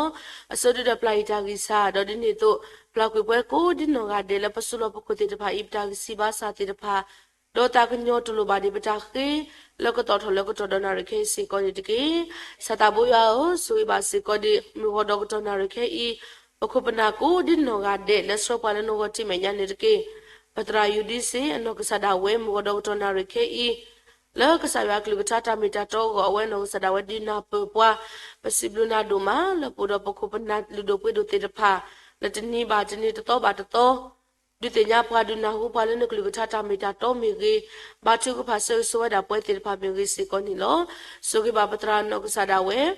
အဆိဒုဒီးပျၢ်ယံၤတၢ်ဂံၢ်စၢ် ဒီးဒ်န့ၣ်အသိး ပျၢ်ကွံာ်ပှၤကိးဒ်နီၢ်ဂၤဒဲးလၢပစိၤလီၤပခိၣ်သ့ၣ်တဖၣ်အံၤ ပတၢ်ဂံၢ်စၢ်ဘါစၢ်သ့ၣ်တဖၣ် ဒီးသးကညီၤတူၢ်လိာ်ဘၣ်ဒံးပတၢ်ဃ့ လၢကတီၢ်ထီၣ်လၢကတီၢ်ဒီးနၣ်ရံၣ်ခဲအံၤစ့ၢ်ကီးန့ၣ်တက့ၢ်. ကစၢ်သးဘိယွၤဧၢ, ဆိၣ်ဂ့ၤဘၣ်စ့ၢ်ကီးဒံး မုၢ်ဂီၤဒီးကတီၢ်နၣ်ရံၣ်ခဲအံၤ ပခိၣ်ပနၢ်ကိးဒ်နီၢ်ဂၤဒဲး လၢဆှၢပှၤလၢနဂီၢ်ထံးမဲာ်ညါန့ၣ်တက့ၢ်. ပသရၣ်ယူၤဒံစ့ၣ် အနီၢ်ကစၢ်ဒၣ်ဝဲ မုၢ်ဂီၤဒီးကတီၢ်နၣ်ရံၣ်ခဲအံၤ လၢကစၢ်ယွၤအကလုၢ်ကထါတၢ်မ့ၢ်တၢ်တီအဂီၢ် အဝဲအနီၢ်ကစၢ်ဒၣ်ဝဲဒုးနၢ်ပၢၢ်ပှၤ, ပစံးဘျုးနၤဒိၣ်မးလၢပအိၣ်ဒီးပခိၣ်ပနၢ်လုၢ်ဒိၣ်ပှ့ၤဒိၣ်သ့ၣ်တဖၣ် လၢတနံၤဘၣ်တနံၤတသီဘၣ်တသီ ဒုးသ့ၣ်ညါပှၤဒုးနၢ်ဟူပှၤလၢနကလုၢ်ကထါတၢ်မ့ၢ်တၢ်တီမ့ၢ်ဂ့ၤ, ဘါထုကဖၣ်ဆၢဂ့ၤဆၢဝါဒၣ်ပှၤသ့ၣ်တဖၣ်မ့ၢ်ဂ့ၤစ့ၢ်ကီးန့ၣ်လီၤ. ဆိၣ်ဂ့ၤဘၣ်ပသရၣ်နီၢ်ကစၢ်ဒၣ်ဝဲ ဟ့ၣ်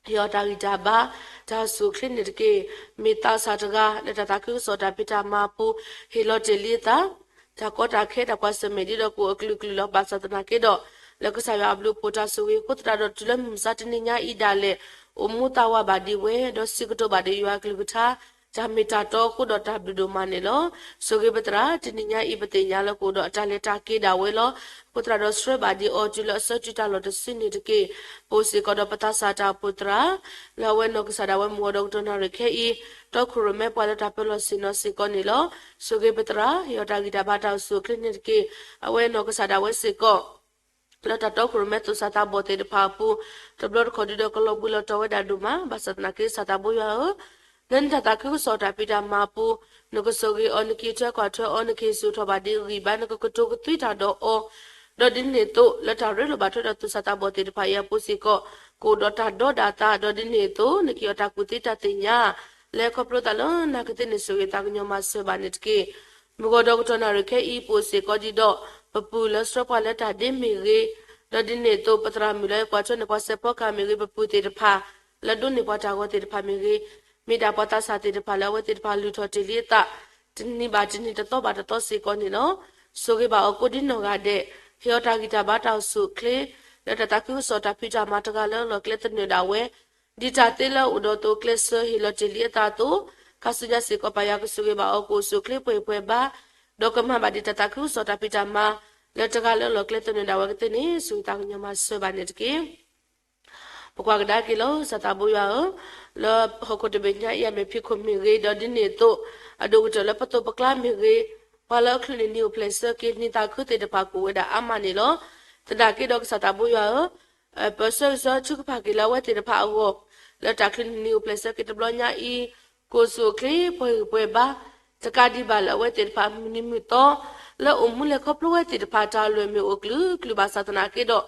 အီၤတၢ်ဂံၢ်တၢ်ဘါ တၢ်အိၣ်ဆူၣ်အိၣ်ချ့န့ၣ်တက့ၢ်. မ့ၢ်သးစၢ်တဂၤ လၢတၢ်သးခုကစီၣ်တၢ်ဖံးတၢ်မၤအပူၤ ဟ့ၣ်လီၤတ့ၢ်လံအသး တၢ်ကီတၢ်ခဲတၢ်ကွၢ်ဆၢၣ်မဲာ်ဒ်ဒီးကအိၣ်အကလုာ်ကလုာ်လီၤ. ဘၣ်ဆၣ်သနာ်က့ဒီး လၢကစၢ်ယွၤအဘျုးအဖှိၣ်တၢ်ဆိၣ်ဂ့ၤအဃိသတးဒီး တုၤလၢမုၢ်မဆါတနံၤညါအံၤဒၣ်လဲာ် အိၣ်မူသးဝးဘၣ်ဒံးဝဲ ဒီးစံးကတိၤဘၣ်ဒံးယွၤအကလုၢ်ကထါ တၢ်မ့ၢ်တၢ်တီအဃိဒီးတၢ်ဘျုးဒိၣ်မးန့ၣ်လီၤ. ဆိၣ်ဂ့ၤပသရၣ် တနံၤညါအံၤ ပသ့ၣ်ညါလၢကအိၣ်ဒီးအတၢ်လဲၤတၢ်က့ၤဒၣ်ဝဲလီၤ. အဃိသတးဒီးဆှၢဘၣ်ဒံးအီၤ တုၤလၢအဆၢတုၤတၢ်လီၢ်တစုန့ၣ်တက့ၢ်. ပအိၣ်စ့ၢ်ကီးဒီးပသးစၢ်တၢ်အိၣ်ဖှိၣ်သရၣ် လၢအဝဲနီၢ်ကစၢ်ဒၣ်ဝဲမုၢ်ဂီၤဒီးကတီၢ်နၣ်ရံၣ်ခဲအံၤ တီခိၣ်ရိၣ်မဲပှၤလၢတၢ်ပၢလီၢ်ဆ့ၣ်နီၤစ့ၢ်ကီးန့ၣ်လီၤ. ဆိၣ်ဂ့ၤပသရၣ် ဟ့ၣ်အီၤတၢ်ဂံၢ်တၢ်ဘါတၢ်အိၣ်ဆူၣ်အိၣ်ချ့န့ၣ်တက့ၢ်. အဝဲနီၢ်ကစၢ်ဒၣ်ဝဲစ့ၢ်ကီး လၢတၢ်တီခိၣ်ရိၣ်မဲသူၣ်စၢ်သးဘီၣ်သ့ၣ်တဖၣ်အပူၤ တဘျီတခီၣ်ဒုးဒီးကလီၤဘှံးလီၤတီၤဝဲဒၣ်ဒိၣ်မး. ဘၣ်ဆၣ်သနာ်က့ကစၢ်သးဘိယွၤဧၢ, လၢနတၢ်သးခုကစီၣ်တၢ်ဖံးတၢ်မၤအပူၤ နကဆိၣ်ဂ့ၤအီၤ နက့ၤထွဲကွၢ်ထွဲအီၤ နကဟ့ၣ်ဆူၣ်ထီၣ်ဘၣ်ဒံးအဂံၢ်ဘါ နကကတိၤကသွံတၢ်ဒီးအီၤ ဒီးဒ်န့ၣ်အသိး လၢတၢ်ရ့လိာ်ဘၣ်ထွဲဒီးသူၣ်စၢ်သးဘီၣ်သ့ၣ်တဖၣ်အံၤအပူၤစ့ၢ်ကီး ကအိၣ်ဒီးတၢ်ဒီဒၣ်သး ဒီးဒ်န့ၣ်အသိး နကဟ့ၣ်အီၤတၢ်ကူၣ်သ့တၢ်သ့ၣ်ညါ လၢခီဖျိသးလၢနၤကသ့န့ၣ် ဆိၣ်ဂ့ၤသးကညီၤမၤစၢၤဘၣ်န့ၣ်တက့ၢ်. မုၢ်ဂီၤဒီးကတီၢ်နၣ်ရံၣ်ခဲအံၤ ပအိၣ်စ့ၢ်ကီးဒံးဒီး ပပုၢ်လၢဆှၢပှၤလၢတၢ်ဒ့မ့ၢ်ဂ့ၤ, ဒီးဒ်န့ၣ်အသိး ပသရၣ်မုၣ်လၢကွၢ်ထွဲန့ၢ်ပှၤစဲးဖီကဟၣ်မ့ၢ်ဂ့ၤ, ပပုၢ်သ့ၣ်တဖၣ် လၢဒိးန့ၢ်ပှၤတၢ်ဂီၤသ့ၣ်တဖၣ်မ့ၢ်ဂ့ၤ, မ့ၢ်ဒၣ်ပှၤသးစၢ်သ့ၣ်တဖၣ်လၢအဝဲသ့ၣ်တဖၣ်လုၢ်ထီၣ်တ့ၢ်လံအသး တနံၤဘၣ်တနံၤတသီဘၣ်တသီစ့ၢ်ကီးန့ၣ်လီၤ. ဆိၣ်ဂ့ၤဘၣ်အီၤကိးဒ်နီၢ်ဂၤဒဲး, ဟ့ၣ်အီၤတၢ်ဂံၢ်တၢ်ဘါတၢ်အိၣ်ဆူၣ်အိၣ်ချ့ လၢတၢ်သးခုကစီၣ်တၢ်ဖံးတၢ်မၤတဂၤလၢလီၢ်ကျဲသနၢၣ်ဒၣ်ဝဲ ဒ်တၢ်သ့လၢအအိၣ်ဒီးသိးကျဲးစၢးဟ့ၣ်လီၤတ့ၢ်လံအသးအသိး, ခါဆူညါစ့ၢ်ကီးပၢ်ယွၤကဆိၣ်ဂ့ၤဘၣ်အီၤ ကအိၣ်ဆူၣ်အိၣ်ချ့ပှဲၤပှဲၤဘါ, ဒီးကမၤဘၣ်ဒံးတၢ်သးခုကစီၣ်တၢ်ဖံးတၢ်မၤ လၢတဂၤလၢလီၢ်ကျဲသနၢၣ်ဒၣ်ဝဲကသ့န့ၣ် ဆိၣ်ဂ့ၤသးကညီၤမၤစၢၤဘၣ်န့ၣ်တက့ၢ်. ပကွၢ်ကဒါက့ၤလီၤ ကစၢ်သးဘိယွၤဧၢ, လၢဟီၣ်ခိၣ်တဘ့ၣ်ညါအံၤအမဲာ်ဖံးခိၣ်မ့ၢ်ဂ့ၤ, ဒီးဒ်န့ၣ်အသိး အဒိၣ်ကတၢၢ်လၢပသိးပကျါမ့ၢ်ဂ့ၤ, ပှၤလၢအချုးန့ၢ်နံၤအိၣ်ဖျဲၣ်ဆၢက့ၤ နံၤသးခုသ့ၣ်တဖၣ်ကအိၣ်ဝဲဒၣ်အါမးန့ၣ်လီၤ. သနာ်က့ဒီးကစၢ်သးဘိယွၤဧၢ, ပဆၢဂ့ၤဆၢဝါထုကဖၣ်က့ၤလၢအဝဲသ့ၣ်တဖၣ်အဂီၢ်, လၢတၢ်ချုးန့ၢ်နံၤအိၣ်ဖျဲၣ်ဆၢက့ၤတဘျီညါအံၤ, ကအိၣ်ဆူၣ်အိၣ်ချ့ပှဲၤဂံၢ်ပှဲၤဘါ, တကးဒံးဘၣ်လၢအဝဲသ့ၣ်တဖၣ်မုၢ်နံၤမုၢ်သီ လၢအိၣ်မူလဲၤခီဖျိဝဲသ့ၣ်တဖၣ် တၢ်လွဲၢ်မ့ၢ်အိၣ်ကလုာ်ကလုာ်ဘၣ်ဆၣ်သနာ်က့ဒီး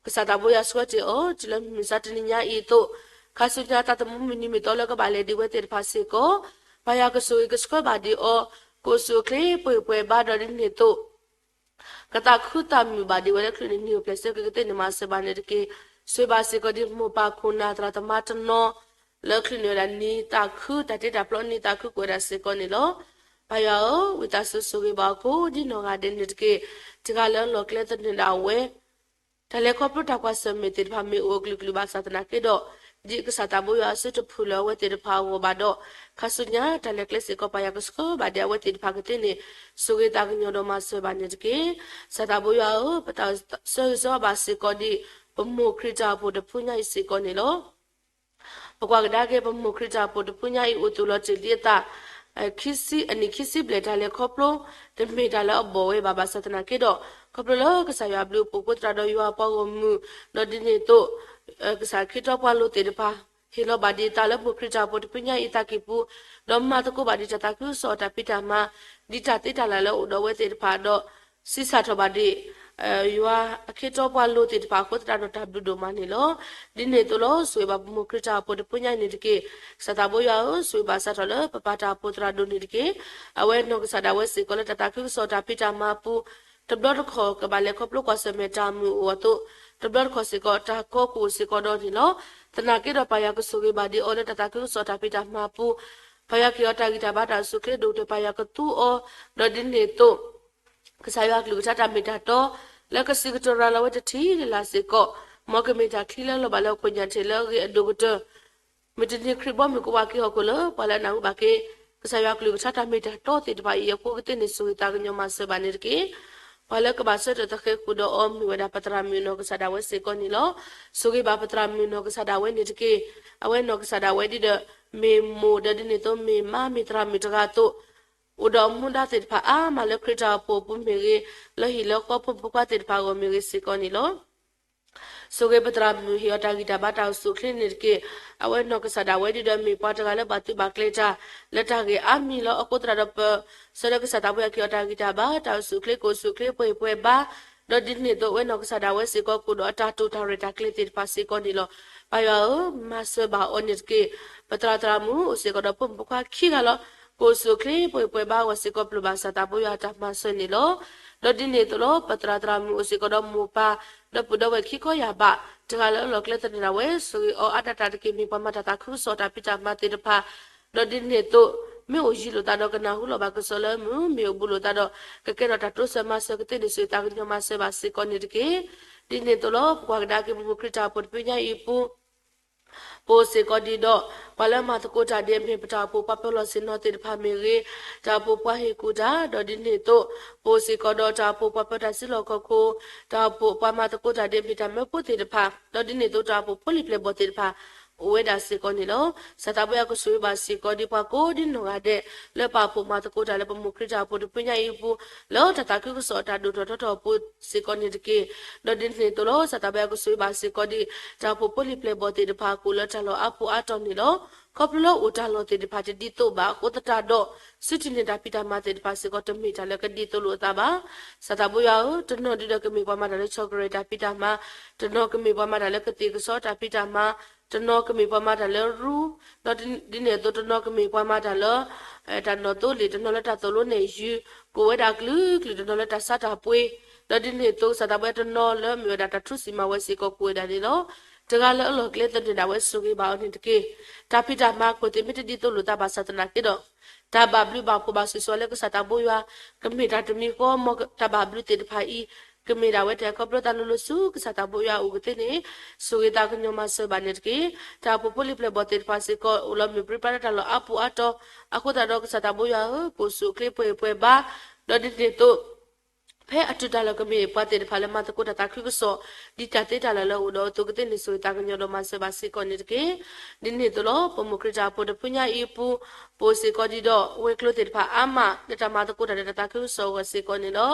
ကစၢ်သးဘိယွၤဆှၢတ့ၢ်အီၤ တုၤလၢမုၢ်မဆါတနံၤညါအံၤအသိး, ခါဆူညါတၢ်သမူမုၢ်နံၤမုၢ်သီလၢကဘၣ်လဲၤဒံးဝဲသ့ၣ်တဖၣ်စ့ၢ်ကီး, ပၢ်ယွၤကဆိၣ်ဂ့ၤကဆှၢဘၣ်ဒံးအီၤ, ကအိၣ်ဆူၣ်အိၣ်ချ့ပှဲၤဂံၢ်ပှဲၤဘါဒီးဒ်န့ၣ်အသိး ကသးခုသးမုာ်ဘၣ်ဒံးဝဲလၢချုးန့ၢ်နံၤအိၣ်ဖျဲၣ်ဆၢက့ၤကသ့န့ၣ် မၤစၢၤဘၣ်န့ၣ်တက့ၢ်. ဆိၣ်ဂ့ၤဘၣ်စ့ၢ်ကီးဒံးမိၢ်ပၢ်ခိၣ်နၢ်သရၣ်သမါတနီၤ လၢချုးန့ၢ်ဝဲဒၣ်နံၤသးခု တၢ်တ့တၢ်ဖျီနံၤသးခုကအိၣ်ဝဲဒၣ်စ့ၢ်ကီးန့ၣ်လီၤ. ပၢ်ယွၤဧၢ, ဝံသးစူၤဆိၣ်ဂ့ၤဘၣ်အီၤကိးဒ်နီၢ်ဂၤဒဲးန့ၣ်တက့ၢ်. တဂၤလၢလီၢ်ကျဲသနၢၣ်ဒၣ်ဝဲ တၢ်လဲၤခီဖျိတၢ်ကွၢ်ဆၢၣ်မဲာ်သ့ၣ်တဖၣ်မ့ၢ်အိၣ်အကလုာ်ကလုာ်ဘၣ်ဆၣ်သနာ်က့ဒီး, ဒ်ကစၢ်သးဘိယွၤအစုတဖုၣ်လၢအဝဲသ့ၣ်တဖၣ်အဂီၢ်ဘၣ်ဒီး, ခါဆူညါတၢ်လဲၤကျဲစ့ၢ်ကီးပၢ်ယွၤကဆှၢဘၣ်ဒံးအဝဲသ့ၣ်တဖၣ်ကသ့န့ၣ်, ဆိၣ်ဂ့ၤသးကညီၤဒီးမၤစၢၤဘၣ်န့ၣ်တက့ၢ်. ကစၢ်သးဘိယွၤဧၢ, ပသးဆၢဂ့ၤဆၢဝါဘၣ်စ့ၢ်ကီးဒံး ပမိၢ်ခရံာ်တၢ်အိၣ်ဖှိၣ်တဖုညါအံၤစ့ၢ်ကီးန့ၣ်လီၤ. ပကွၢ်ကဒါက့ၤ ပမိၢ်ခရံာ်တၢ်အိၣ်ဖှိၣ်တဖုညါအံၤ အိၣ်သူၣ်လီၤတ့ၢ်လံအသး ခံဆံ, အနံၣ်ခံဆံဘျဲၣ်တၢ်လဲၤခီဖျိ တမ့ၢ်တၢ်လၢအဘီၣ်ဝဲဘၣ် ဘၣ်ဆၣ်သနာ်က့ဒီး ခီဖျိလၢကစၢ်ယွၤအဘျုးအဖှိၣ်အဃိသတးဒီးယွၤအပှၤဂီၢ်မုၢ် ဒီးဒ်န့ၣ်အသိး ကစၢ်ခ့ထီၣ်ပှၤလိၤသ့ၣ်တဖၣ် ဟ့ၣ်လီၤဘၣ်ဒံးအသးလၢမိၢ်ခရံာ်တၢ်အိၣ်ဖှိၣ်တဖုညါအံၤအသးကံၢ်ပူၤ, ဒီးမၤသကိးဘၣ်ဒံးတၢ်သးခုကစီၣ်အတၢ်ဖံးတၢ်မၤ ဒ်တၢ်သ့တၢ်လၢ်လၢအအိၣ်ဒီးအဝဲသ့ၣ်တဖၣ်ဒီး ဆံးစၢ်ထီၣ်ဘၣ်ဒံး ယွၤအခ့တီပှၤလိၤသ့ၣ်တဖၣ်အဃိသတးဒီးတၢ်ဘျုးဒိၣ်မးန့ၣ်လီၤ. ဒ်န့ၣ်အသိးလီၤ ဆိၣ်ဂ့ၤဘၣ်ပမိၢ်ခရံာ်တၢ်အိၣ်ဖှိၣ်တဖုညါအံၤန့ၣ်တက့ၢ်. ကစၢ်သးဘိယွၤဧၢ, ဆိၣ်ဂ့ၤဘၣ်စးထီၣ်လၢပပၢ်တၢ်အိၣ်ဖှိၣ်သရၣ်ဒိၣ်န့ၣ်တက့ၢ်. အဝဲနီၢ်ကစၢ်ဒၣ်ဝဲစ့ၢ်ကီးလၢတၢ်သးခုကစီၣ်တၢ်ဖံးတၢ်မၤအပူၤ တဘျီတခီၣ်ကဘၣ်လဲၤခီဖျိကွၢ်ဆၢၣ်မဲာ်တၢ်မုာ်အိၣ်အသိး, တဘျီတခီၣ်စ့ၢ်ကီးတၢ်ကီကိၣ်စ့ၢ်ကီးဒီးန့ၣ်လီၤ. သနာ်က့ဒီးပၢ်ယွၤကဆိၣ်ဂ့ၤဘၣ်ဒံးအီၤလၢတၢ်သးခုကစီၣ်တၢ်ဖံးတၢ်မၤအပူၤ, ပၢ်ယွၤကဟ့ၣ်အီၤတၢ်ဂံၢ်တၢ်ဘါတၢ်အိၣ်ဆူၣ်အိၣ်ချ့ဒိၣ်ကတၢၢ် ပၢ်ယွၤကသူအီၤ, ဒီးဒ်န့ၣ်အသိး ကစၢ်ယွၤကလုၢ်ကထါတၢ်မ့ၢ်တၢ်တီ လၢကစံးကတိၤရၤလီၤဝဲတထံၣ်လၢ်လၢ်စ့ၢ်ကီး, မ်ကမ့ၢ်တၢ်ချံလၢလီၤဘၣ်လၢအခိၣ်ညၣ်ထံးလၢအဂ့ၤအဒိၣ်ကတၢၢ် မုၢ်တနံၤခရံာ်ဘီမုၢ်ကဝၤက့ၤဟီၣ်ခိၣ်လၢ ပှၤလၢအနၢ်ဟူဘၣ်က့ၤ ကစၢ်ယွၤကလုၢ်ကထါတၢ်မ့ၢ်တၢ်တီသ့ၣ်တဖၣ်အံၤအဃိကသ့ၣ်န့ၣ် ဆိၣ်ဂ့ၤသးကညီၤမၤစၢၤဘၣ်န့ၣ်တက့ၢ်. ပှၤလၢကဘၣ်ဆၢထၢၣ်သဃဲၤဃုာ်ဒီးအီၤမ့ၢ်ဝဲဒၣ်ပသရၣ်မုၣ်နီၢ်ကစၢ်ဒၣ်ဝဲစ့ၢ်ကီးန့ၣ်လီၤ. ဆိၣ်ဂ့ၤဘၣ်ပသရၣ်မုၣ်နီၢ်ကစၢ်ဒၣ်ဝဲန့ၣ်တက့ၢ်. အဝဲနီၢ်ကစၢ်ဒၣ်ဝဲဒ်ဒီး မ့ၢ်မိၢ်ဒီးဒ်န့ၣ်အသိးမ့ၢ်မါမ့ၢ်သရၣ်မုၣ်တဂၤအသိး အိၣ်ဒီးမူဒါသ့ၣ်တဖၣ်အါမးလၢခရံာ်တၢ်အိၣ်ဖှိၣ်အပူၤမ့ၢ်ဂ့ၤ, လၢဟံၣ်လၢဃီဖိမုၣ်ဖိခွါသ့ၣ်တဖၣ်အဂီၢ်မ့ၢ်ဂ့ၤစ့ၢ်ကီးန့ၣ်လီၤ. ဆိၣ်ဂ့ၤပသရၣ်မုၣ်ဟ့ၣ်အီၤတၢ်ဂံၢ်တၢ်ဘါတၢ်အိၣ်ဆူၣ်အိၣ်ချ့န့ၣ်တက့ၢ်. အဝဲနီၢ်ကစၢ်ဒၣ်ဝဲဒ်ဒီးမ့ၢ်ပှၤတဂၤလၢဘၣ်သုးဘၣ်ကျဲၤတၢ် လၢတၢ်ဂ့ၢ်အါမံၤလီၤ. အဃိသတးဒီးပ ဆၢလၢကစၢ်သးဘိယွၤကဟ့ၣ်အီၤတၢ်ဂံၢ်တၢ်ဘါ တၢ်အိၣ်ဆူၣ်အိၣ်ချ့ ကအိၣ်ဆူၣ်အိၣ်ချ့ပှဲၤပှဲၤဘါ, ဒီးဒ်န့ၣ်အသိးအဝဲနီၢ်ကစၢ်ဒၣ်ဝဲစ့ၢ်ကီးကအိၣ်ဒီးအတၢ်တိာ်တၢ်ရဲၣ်တၢ်ကျဲၤသ့ၣ်တဖၣ်စ့ၢ်ကီးန့ၣ်လီၤ. ပၢ်ယွၤဧၢ, မၤစၢၤဘၣ်အီၤန့ၣ်တက့ၢ်. ပသရၣ်သရၣ်မုၣ်အိၣ်စ့ၢ်ကီးဒီးဖိမုၣ်ဖိခွါခံဂၤလီၤ. ကအိၣ်ဆူၣ်အိၣ်ချ့ပှဲၤပှဲၤဘါအဂီၢ်စ့ၢ်ကီး ပျိၢ်ဘၣ်ကစၢ်သးဘိယွၤအတၢ်မၤစၢၤန့ၣ်လီၤ. ဒီးဒ်န့ၣ်အသိးလီၤ ပသရၣ်သရၣ်မုၣ်အိၣ်စ့ၢ်ကီးဒီးမိၢ်ပၢ် ဒီပုၢ်ဒီဝဲၢ်ခံခီယၢ်ဘး တဂၤလၢအလီၢ်ကျဲသန့ၤဒၣ်ဝဲ ဆိၣ်ဂ့ၤအီၤအါတၢ်တၢ်တက့ၢ် မ့ၢ်ပှၤမၤတၢ်သးခုကစီၣ်တၢ်ဖံးတၢ်မၤသ့ၣ်တဖၣ် ဒီးဒ်န့ၣ်အသိး မ့ၢ်အိၣ်ယံၤလိာ်သးဒီးကနၢ်ဟူလီၤဘၣ်ကစီၣ်လၢမုာ်, မ့ၢ်အိၣ်ဘူးလိာ်သးဒီး ကကဲထီၣ်တၢ်တိစၢၤမၤစၢၤကသ့ၣ်န့ၣ် ဆိၣ်ဂ့ၤသးကညီၤမၤစၢၤဘၣ်စ့ၢ်ကီးန့ၣ်တက့ၢ်. ဒ်န့ၣ်အသိးလီၤ ပကွၢ်ကဒါက့ၤပမိၢ်ခရံာ်တၢ်အိၣ်ဖှိၣ်တဖုညါအံၤအပူၤ ပအိၣ်စ့ၢ်ကီးဒံးဒီး ပှၤလၢမၤသကိးတၢ်ဒ်အမ့ၢ် ပတၢ်အိၣ်ဖှိၣ်ပှၤပၢၤလီၢ်ဆ့ၣ်နီၤသ့ၣ်တဖၣ်မ့ၢ်ဂ့ၤ, တၢ်အိၣ်ဖှိၣ်ပှၤဟ့ၣ်ကူၣ်တၢ်, ဒီးဒ်န့ၣ်အသိး ပအိၣ်စ့ၢ်ကီးဒီးတၢ်အိၣ်ဖှိၣ်ပှၤပၢၤတၢ်စုလီၢ်ခီၣ်ခိၣ်, တၢ်အိၣ်ဖှိၣ်ပှၤမၤသကိးတၢ်ဒ်အမ့ၢ်တၢ်မၢဖိသ့ၣ်တဖၣ်, ဒီးဒ်န့ၣ်အသိးတၢ်အိၣ်ဖှိၣ်ဖိလံၤပျဲၢ်ဘီၣ်သ့ၣ်တဖၣ် အိၣ်ဝဲဒၣ်စ့ၢ်ကီးန့ၣ်လီၤ. ကစၢ်သးဘိယွၤကဆိၣ်ဂ့ၤဘၣ်စ့ၢ်ကီးဒ်ပှၤကိးဒ်နီၢ်ဂၤဒဲး လၢပာ်ဖှိၣ်မၤသကိးတၢ်လၢပမိၢ်ခရံာ်တၢ်အိၣ်ဖှိၣ်တဖုညါအံၤအပူၤ လၢတၢ်သးခုကစီၣ်တၢ်ဒိၣ်ထီၣ်ထီထီၣ်အပူၤစ့ၢ်ကီးန့ၣ်တက့ၢ်. ဒီးဒ်န့ၣ်အသိးလီၤ ကစၢ်သးဘိယွၤကဆိၣ်ဂ့ၤဘၣ်စ့ၢ်ကီးဒ် တၢ်အိၣ်ဖှိၣ်ဖိလံၤပျဲၢ်ဘီၣ်သ့ၣ်တဖၣ် ကအိၣ်လၢတၢ်လီၢ်အါပူၤအါတီၤန့ၣ်လီၤ. ခီဖျိလၢအိၣ်တၢ်လီၢ်သ့ၣ်တဖၣ်တဒ်သိးဘၣ်အဃိသတးဒီး စုတံၢ်န့ၢ်တၢ်ဖံးတၢ်မၤသ့ၣ်တဖၣ်စ့ၢ်ကီး တမ့ၢ်တၢ်လၢကဒ်သိးလိာ်အသးဘၣ်. ကစၢ်သးဘိယွၤဧၢ, တနီၤဒုဒီးကမ့ၢ်ပှၤမၤတၢ်လၢဆီၣ်ကရံးတၢ်ဖံးတၢ်မၤ, တနီၤကမ့ၢ်ပှၤမၤတၢ်လၢကသ့ၣ်ကစီတၢ်ဖံးတၢ်မၤ, တနီၤကမ့ၢ်ပှၤမၤတၢ်လၢရူ, ဒီးဒ်န့ၣ်အသိးတနီၤကမ့ၢ်ပှၤမၤတၢ်လၢ တၢ်နီၣ်သိလ့ၣ်, တနီၤလၢတၢ်သိၣ်လိနဲၣ်ယုၤ, ကအိၣ်ဝဲဒၣ်အကလုာ်ကလုာ်, တနီၤလၢတၢ်ဆါတၢ်ပှ့ၤ, ဒီးဒ်န့ၣ်အသိးကစၢ်သးဘိယွၤတနီၤလၢမ့ၢ်ဝဲဒၣ်တၢ်ထူစံးမၤဝဲစ့ၢ်ကီးကအိၣ်ဝဲဒၣ်န့ၣ်လီၤ. တဂၤလၢအလီၢ်ကျဲသန့ၤဒၣ်ဝဲ ဆိၣ်ဂ့ၤဘၣ်အီၤန့ၣ်တက့ၢ်. တၢ်ဖံးတၢ်မၤအခိၣ်သ့ၣ်မ့ၢ်တဒ်သိးလိာ်သးဘၣ်ဆၣ်သနာ်က့ဒီး တၢ်ဘၣ်ဘျုးဘၣ်ဖှိၣ်ဘၣ်ဆိၣ်ဂ့ၤလၢကစၢ်သးဘိယွၤ ကမ့ၢ်တၢ်တမံၤဃီ မ်တၢ်ဘၣ်ဘျုးသ့ၣ်တဖၣ်အံၤ ကမ့ၢ်ဒၣ်ဝဲတၢ်ခီဖျိသးလိၤလိၤဆူကစၢ်သးဘိယွၤအအိၣ်ကသ့န့ၣ် ဆိၣ်ဂ့ၤသးကညီၤမၤစၢၤဘၣ်န့ၣ်တက့ၢ်. တၢ်အိၣ်ဖှိၣ်ဖိလံၤပျဲၢ်ဘီၣ်သ့ၣ်တဖၣ်စ့ၢ်ကီး အိၣ်လီၤမုၢ်ပြံပြါလၢတၢ်လီၢ်အါပူၤအါတီၤ, အဃိသတးဒီးကစၢ်သးဘိယွၤဧၢ, ကအိၣ်ဆူၣ်အိၣ်ချ့ပှဲၤပှဲၤဘါ, ဒီးဒ်န့ၣ်အသိး ဖဲအတုၤတၢ်လီၢ်ကမ့ၢ်ပှၤသ့ၣ်တဖၣ်လၢမၤသကိးတၢ်သးခုကစီၣ် ဒ်တၢ်သ့တၢ်လၢ်လၢအအိၣ်ဒီးအသိးကသ့န့ၣ် ဆိၣ်ဂ့ၤသးကညီၤဒီးမၤစၢၤဘၣ်စ့ၢ်ကီးန့ၣ်တက့ၢ်. ဒ်န့ၣ်အသိးလီၤ ပမိၢ်ခရံာ်တၢ်အိၣ်ဖှိၣ်တဖုညါအံၤအပူၤ ပအိၣ်စ့ၢ်ကီးဒံးဒီး ဝဲၤကျိၤသ့ၣ်တဖၣ်အါမး လၢတၢ်မၤသကိးတၢ်ဒီးတၢ်သးခုကစီၣ်အဂီၢ်စ့ၢ်ကီးန့ၣ်လီၤ.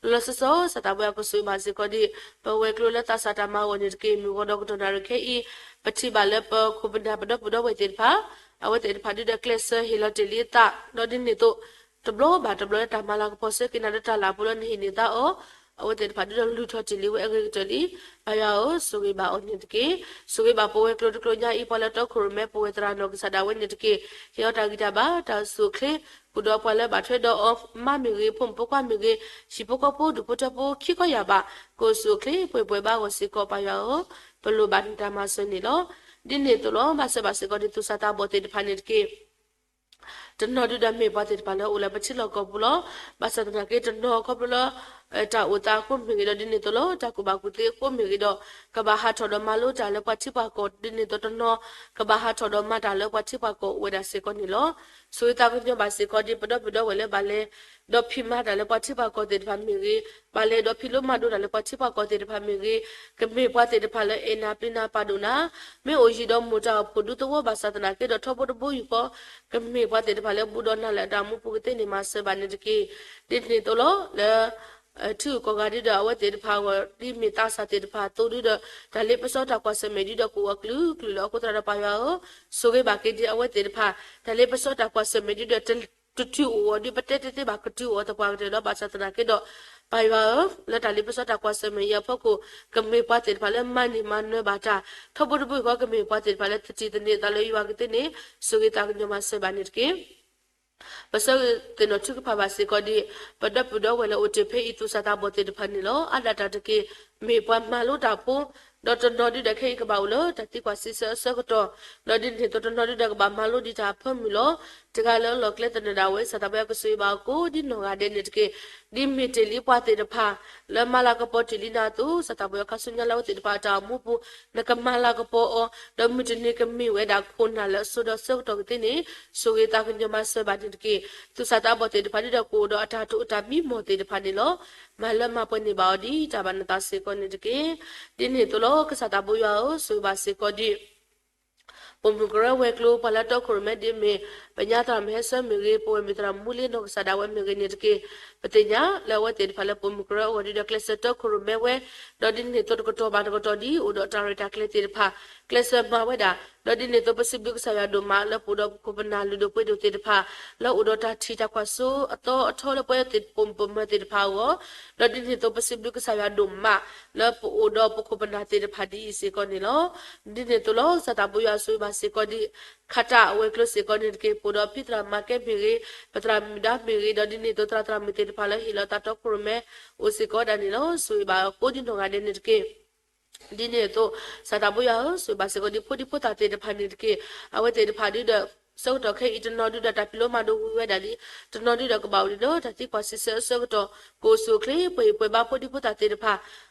လီၤလီၤဆီဆီ ကစၢ်သးဘိယွၤကဆိၣ်ဂ့ၤဘၣ်စ့ၢ်ကီးဒံး ပဝဲၤကျိၤလၢသးစၢ်တၢ်မၤအဂီၢ်န့ၣ်တက့ၢ်. မုၢ်ဂီၤဒီးကတီၢ်နၣ်ရံၣ်ခဲအံၤ ပထံၣ်ဘၣ်လၢပခိၣ်ပနၢ်ပဒီပုၢ်ဒီဝဲၢ်သ့ၣ်တဖၣ် အဝဲသ့ၣ်တဖၣ်ဒုးဒီးကျဲးစၢးဟ့ၣ်လီၤတ့ၢ်လံအသး ဒီးဒ်န့ၣ်အသိး တဘျီဘၣ်တဘျီလၢတၢ်မၤလၤကပီၤစၢၤက့ၤနၤလၢတၢ်လၢ်အပူၤလၢနဟ့ၣ်န့ၢ်သးအီၤ အဝဲသ့ၣ်တဖၣ်ဒုးဒီးလုၢ်ထီၣ်တ့ၢ်လံဝဲအဂ့ၤကတၢၢ်လံ. ပၢ်ယွၤဧၢ, ဆိၣ်ဂ့ၤဘၣ်အီၤန့ၣ်တက့ၢ်. ဆိၣ်ဂ့ၤဘၣ်ပဝဲၤကျိၤတကျိၤညါအံၤ ပှၤလၢတီခိၣ်ရိၣ်မဲပဝဲၤသရၣ်နီၢ်ကစၢ်ဒၣ်ဝဲန့ၣ်တက့ၢ်. ဟ့ၣ်အီၤတၢ်ဂံၢ်တၢ်ဘါ တၢ်အိၣ်ဆူၣ်အိၣ်ချ့ ဃုာ်ဒီးပှၤလၢဘၣ်ထွဲဒီးအီၤ မါမ့ၢ်ဂ့ၤ, ဖိမုၣ်ဖိခွါမ့ၢ်ဂ့ၤ, ဟံၣ်ဖိဃီဖိဒူၣ်ဖိထၢဖိခံခီယၢ်ဘး ကအိၣ်ဆူၣ်အိၣ်ချ့ပှဲၤပှဲၤဘါအဂီၢ်စ့ၢ်ကီး ပၢ်ယွၤဧၢ, ပလိၣ်ဘၣ်နတၢ်မၤစၢၤန့ၣ်လီၤ. ဒ်န့ၣ်အသိးလီၤ ဘၣ်ဆၢဘၣ်စ့ၢ်ကီးဒ်သူၣ်စၢ်သးဘီၣ်သ့ၣ်တဖၣ်န့ၣ်တက့ၢ်. တနီၤဒုးဒီးမ့ၢ်ပှၤသ့ၣ်တဖၣ်လၢအိၣ်လၢပထံလီၢ်ကီၢ်ပူၤလီၤ. ဘၣ်ဆၣ်သနာ်က့တနီၤခီဖျိလၢ တၢ်အိၣ်သးအဃိမ့ၢ်ဂ့ၤဒီးဒ်န့ၣ်အသိးလၢ တၢ်ကူၣ်ဘၣ်ကူၣ်သ့အဃိမ့ၢ်ဂ့ၤဒီး ကဘၣ်ဟးထီၣ်ဒီးမၤလိတၢ်လၢပှၤထံပှၤကီၢ် ဒ်န့ၣ်အသိးတနီၤ ကဘၣ်ဟးထီၣ်ဒီးမၤတၢ်လၢပှၤထံပှၤကီၢ်အိၣ်ဝဲဒၣ်စ့ၢ်ကီးန့ၣ်လီၤ. ဆိၣ်ဂ့ၤသးကညီၤဘၣ်စ့ၢ်ကီးဒ်ပဒီပုၢ်ဒီဝဲၢ်လၢဘၣ်လဲၤ ဒီးဖံးမၤတၢ်လၢပှၤထံပှၤကီၢ်သ့ၣ်တဖၣ်မ့ၢ်ဂ့ၤ, ဘၣ်လဲၤဒီးဖံးလိမၤဒိးတၢ်လၢပှၤထံပှၤကီၢ်သ့ၣ်တဖၣ်မ့ၢ်ဂ့ၤ, ကမ့ၢ်ပှၤသ့ၣ်တဖၣ်လၢအဲၣ်နၤပျံၤနၤပာ်ဒိၣ်နၤ, မ့ၢ်အိၣ်ယံၤဒီးမိၢ်တၢ်အိၣ်ဖှိၣ်ဒူသဝီဘၣ်ဆၣ်သနာ်က့ဒီးထီဘိတဘိယူၢ်ဃီ, ကမ့ၢ်ပှၤသ့ၣ်တဖၣ်လၢဘူးဒီးနၤလၢအတၢ်မူပူၤကသ့န့ၣ်မၤစၢၤဘၣ်န့ၣ်တက့ၢ်. ဒ်န့ၣ်အသိးလီၤ လၢ ထံဂုၤကီၢ်ဂၤဒ်ဒီးအဝဲသ့ၣ်တဖၣ်အဂီၢ် ဒ်မ့ၢ်သးစၢ်သ့ၣ်တဖၣ်အသိးဒ်ဒီး တၢ်လ့ပစီတၢ်ကွၢ်ဆၢၣ်မဲာ်ဒ်ဒီးကအိၣ်အကလုာ်ကလုာ်လၢအဃိသတးဒီးပၢ်ယွၤဧၢ, ဆိၣ်ဂ့ၤဘၣ်က့ၤဒ်အဝဲသ့ၣ်တဖၣ် တၢ်လ့ပစီတၢ်ကွၢ်ဆၢၣ်မဲာ်ဒ်ဒီး တတုၤအိၣ်အီၤဒ်ပတဲတသ့ဘၣ်ကတုၤအိၣ်အီၤသပှၢ်ကတၢၢ်လီၤ. ဘၣ်ဆၣ်သနာ်က့ဒီး ပၢ်ယွၤဧၢ, လၢတၢ်လ့ပစီတၢ်ကွၢ်ဆၢၣ်မဲာ်အံၤအဖီခိၣ်, ကမ့ၢ်ပှၤသ့ၣ်တဖၣ်လၢမၤန့ၢ်မၤနၢၤဘၣ်တၢ်, ထီဘိတဘိဃီ ကမ့ၢ်ပှၤသ့ၣ်တဖၣ်လၢသတံၢ်သန့ၤအသးလၢယွၤကသ့န့ၣ်, ဆိၣ်ဂ့ၤသးကညီၤမၤစၢၤဘၣ်န့ၣ်တက့ၢ်. ပဆၢဂ့ၤသ့ၣ်နီၣ်ထုကဖၣ်ဘၣ်စ့ၢ်ကီးဒ် ပဒီပုၢ်ဒီဝဲၢ်လၢအိၣ်တ့ၢ်ဖဲအံၤသူၣ်စၢ်သးဘီၣ်သ့ၣ်တဖၣ်န့ၣ်လီၤ. အါဒၣ်တၢ်တက့ၢ်, မ့ၢ်ပှၤမၤလိတၢ်ဖိ, ဒီးတနီၤဒုဒီးခဲအံၤကဘၣ်အိၣ်လၢတၢ်သံကွၢ်စံးဆၢအဆၢကတီၢ်, ဒီးဒ်န့ၣ်အသိးတနီၤဒုဒီးကဘၣ်မၤလိဒံးတၢ်အဖၢမုၢ်လီၤ. တဂၤလၢအလီၢ်ကျဲသနၢၣ်ဒၣ်ဝဲ စၢ်သးဘိယွၤကဆိၣ်ဂ့ၤဘၣ်အီၤကိးဒ်နီၢ်ဂၤဒဲးန့ၣ်တက့ၢ်. ဒ်မ့ၢ်တ့ၢ်လံပှၤသ့ၣ်တဖၣ် လၢမၤလၤကပီၤတ့ၢ်လံနၤအသိး, စၢ်သးဘိယွၤခါဆူညါလၢအဝဲသ့ၣ်တဖၣ်အတၢ်အိၣ်မူပူၤ နကမၤလၤကပီၤအီၤ, ဒီးမုၢ်တနံၤကမ့ၢ်ဝဲဒၣ်ခိၣ်နၢ်လၢအစိၤဒီးဆၢကတီၢ်ကသ့န့ၣ်, ဆိၣ်ဂ့ၤသးကညီၤမၤစၢၤဘၣ်န့ၣ်တက့ၢ်. သူၣ်စၢ်သးဘီၣ်သ့ၣ်တဖၣ်ဒုဒီးကအိၣ်ဒီးအတၢ်တိာ်အတၢ်မံမီၢ်သ့ၣ်တဖၣ်န့ၣ်လီၤ. မၤလၢမၤပှဲၤန့ၢ်ဘၣ်အီၤဒ်တၢ်ဘၣ်နသးစ့ၢ်ကီးန့ၣ်တက့ၢ်. ဒ်န့ၣ်အသိးလီၤ. ကစၢ်သးဘိယွၤဧၢ, ဆိၣ်ဂ့ၤဘၣ်စ့ၢ်ကီးဒ် ပိာ်မုၣ်ကရၢဝဲၤကျိၤ ပှၤလၢတီခိၣ်ရိၣ်မဲဒ်အမ့ၢ် ပညါသရၣ်မုၣ်ဟဲဆၢမ့ၢ်ဂ့ၤ, ပဝဲၢ်မုၣ်သရၣ်မုၣ်မူလ့နီၢ်ကစၢ်ဒၣ်ဝဲမ့ၢ်ဂ့ၤန့ၣ်တက့ၢ်. ပသ့ၣ်ညါလၢအဝဲသ့ၣ်တဖၣ်လၢပိာ်မုၣ်ကရၢအဂီၢ်ဒုဒီးကျဲးစၢးတီခိၣ်ရိၣ်မဲဝဲ, ဒီးဒ်န့ၣ်အသိးတကတီၢ်ဘၣ်တကတီၢ်ဒ်အိၣ်ဒီးတၢ်ရဲၣ်တၢ်ကျဲၤသ့ၣ်တဖၣ် ကျဲးစၢးမၤဝဲဒၣ်, ဒီးဒ်န့ၣ်အသိးပစံးဘျုးကစၢ်ယွၤဒိၣ်မးလၢပအိၣ်ဒီးပခိၣ်ပနၢ်လုၢ်ဒိၣ်ပှ့ၤဒိၣ်သ့ၣ်တဖၣ် လၢအိၣ်ဒီးတၢ်ထံၣ်တၢ်ကွၢ်စိအသီအထီလၢပဝဲသ့ၣ်ပိာ်မုၣ်ပိာ်မၢၤသ့ၣ်တဖၣ်အဂီၢ်, ဒီးဒ်န့ၣ်အသိးပစံးဘျုးကစၢ်ယွၤဒိၣ်မး လၢပအိၣ်ဒီးပခိၣ်ပနၢ်သ့ၣ်တဖၣ်ဒ်အံၤစ့ၢ်ကီးန့ၣ်လီၤ. ဒ်န့ၣ်အသိးလီၤ. ကစၢ်သးဘိယွၤဆိၣ်ဂ့ၤဘၣ်စ့ၢ်ကီးဒ် ခးတၢ်အဝဲၤကျိၤစ့ၢ်ကီးန့ၣ်တက့ၢ်. ပအိၣ်ဒီးဖံသရၣ်မၤကဲမ့ၢ်ဂ့ၤ, ပသရၣ်မုၣ်ဒါမ့ၢ်ဂ့ၤ, ဒီးဒ်န့ၣ်အသိးသရၣ်သရၣ်မုၣ်သ့ၣ်တဖၣ်လၢဟ့ၣ်လီၤသးတီခိၣ်ရိၣ်မဲ အိၣ်စ့ၢ်ကီးဒၣ်န့ၣ်လီၤ. ဆိၣ်ဂ့ၤဘၣ်ကိးဒ်နီၢ်ဂၤဒဲးန့ၣ်တက့ၢ်. ဒ်န့ၣ်အသိး ကစၢ်သးဘိယွၤဧၢ, ဆိၣ်ဂ့ၤဘၣ်စ့ၢ်ကီးဒ်ဖိဒံဖိသၣ်သ့ၣ်တဖၣ်န့ၣ်တက့ၢ်. အဝဲသ့ၣ်တဖၣ်ဒုဒီး ဆၢကတီၢ်ခဲအံၤတနီၤဒုဒီးတၢ်ဖံးလိမၤဒိးဝံၤဝဲဒၣ်လံ, တနီၤဒုဒီးကဘၣ်အိၣ်ဒံးလၢတၢ်သံကွၢ်စံးဆၢအဆၢကတီၢ်, ကအိၣ်ဆူၣ်အိၣ်ချ့ပှဲၤဟံၣ်ပှဲၤဘါဖိဒံဖိသၣ်သ့ၣ်တဖၣ်,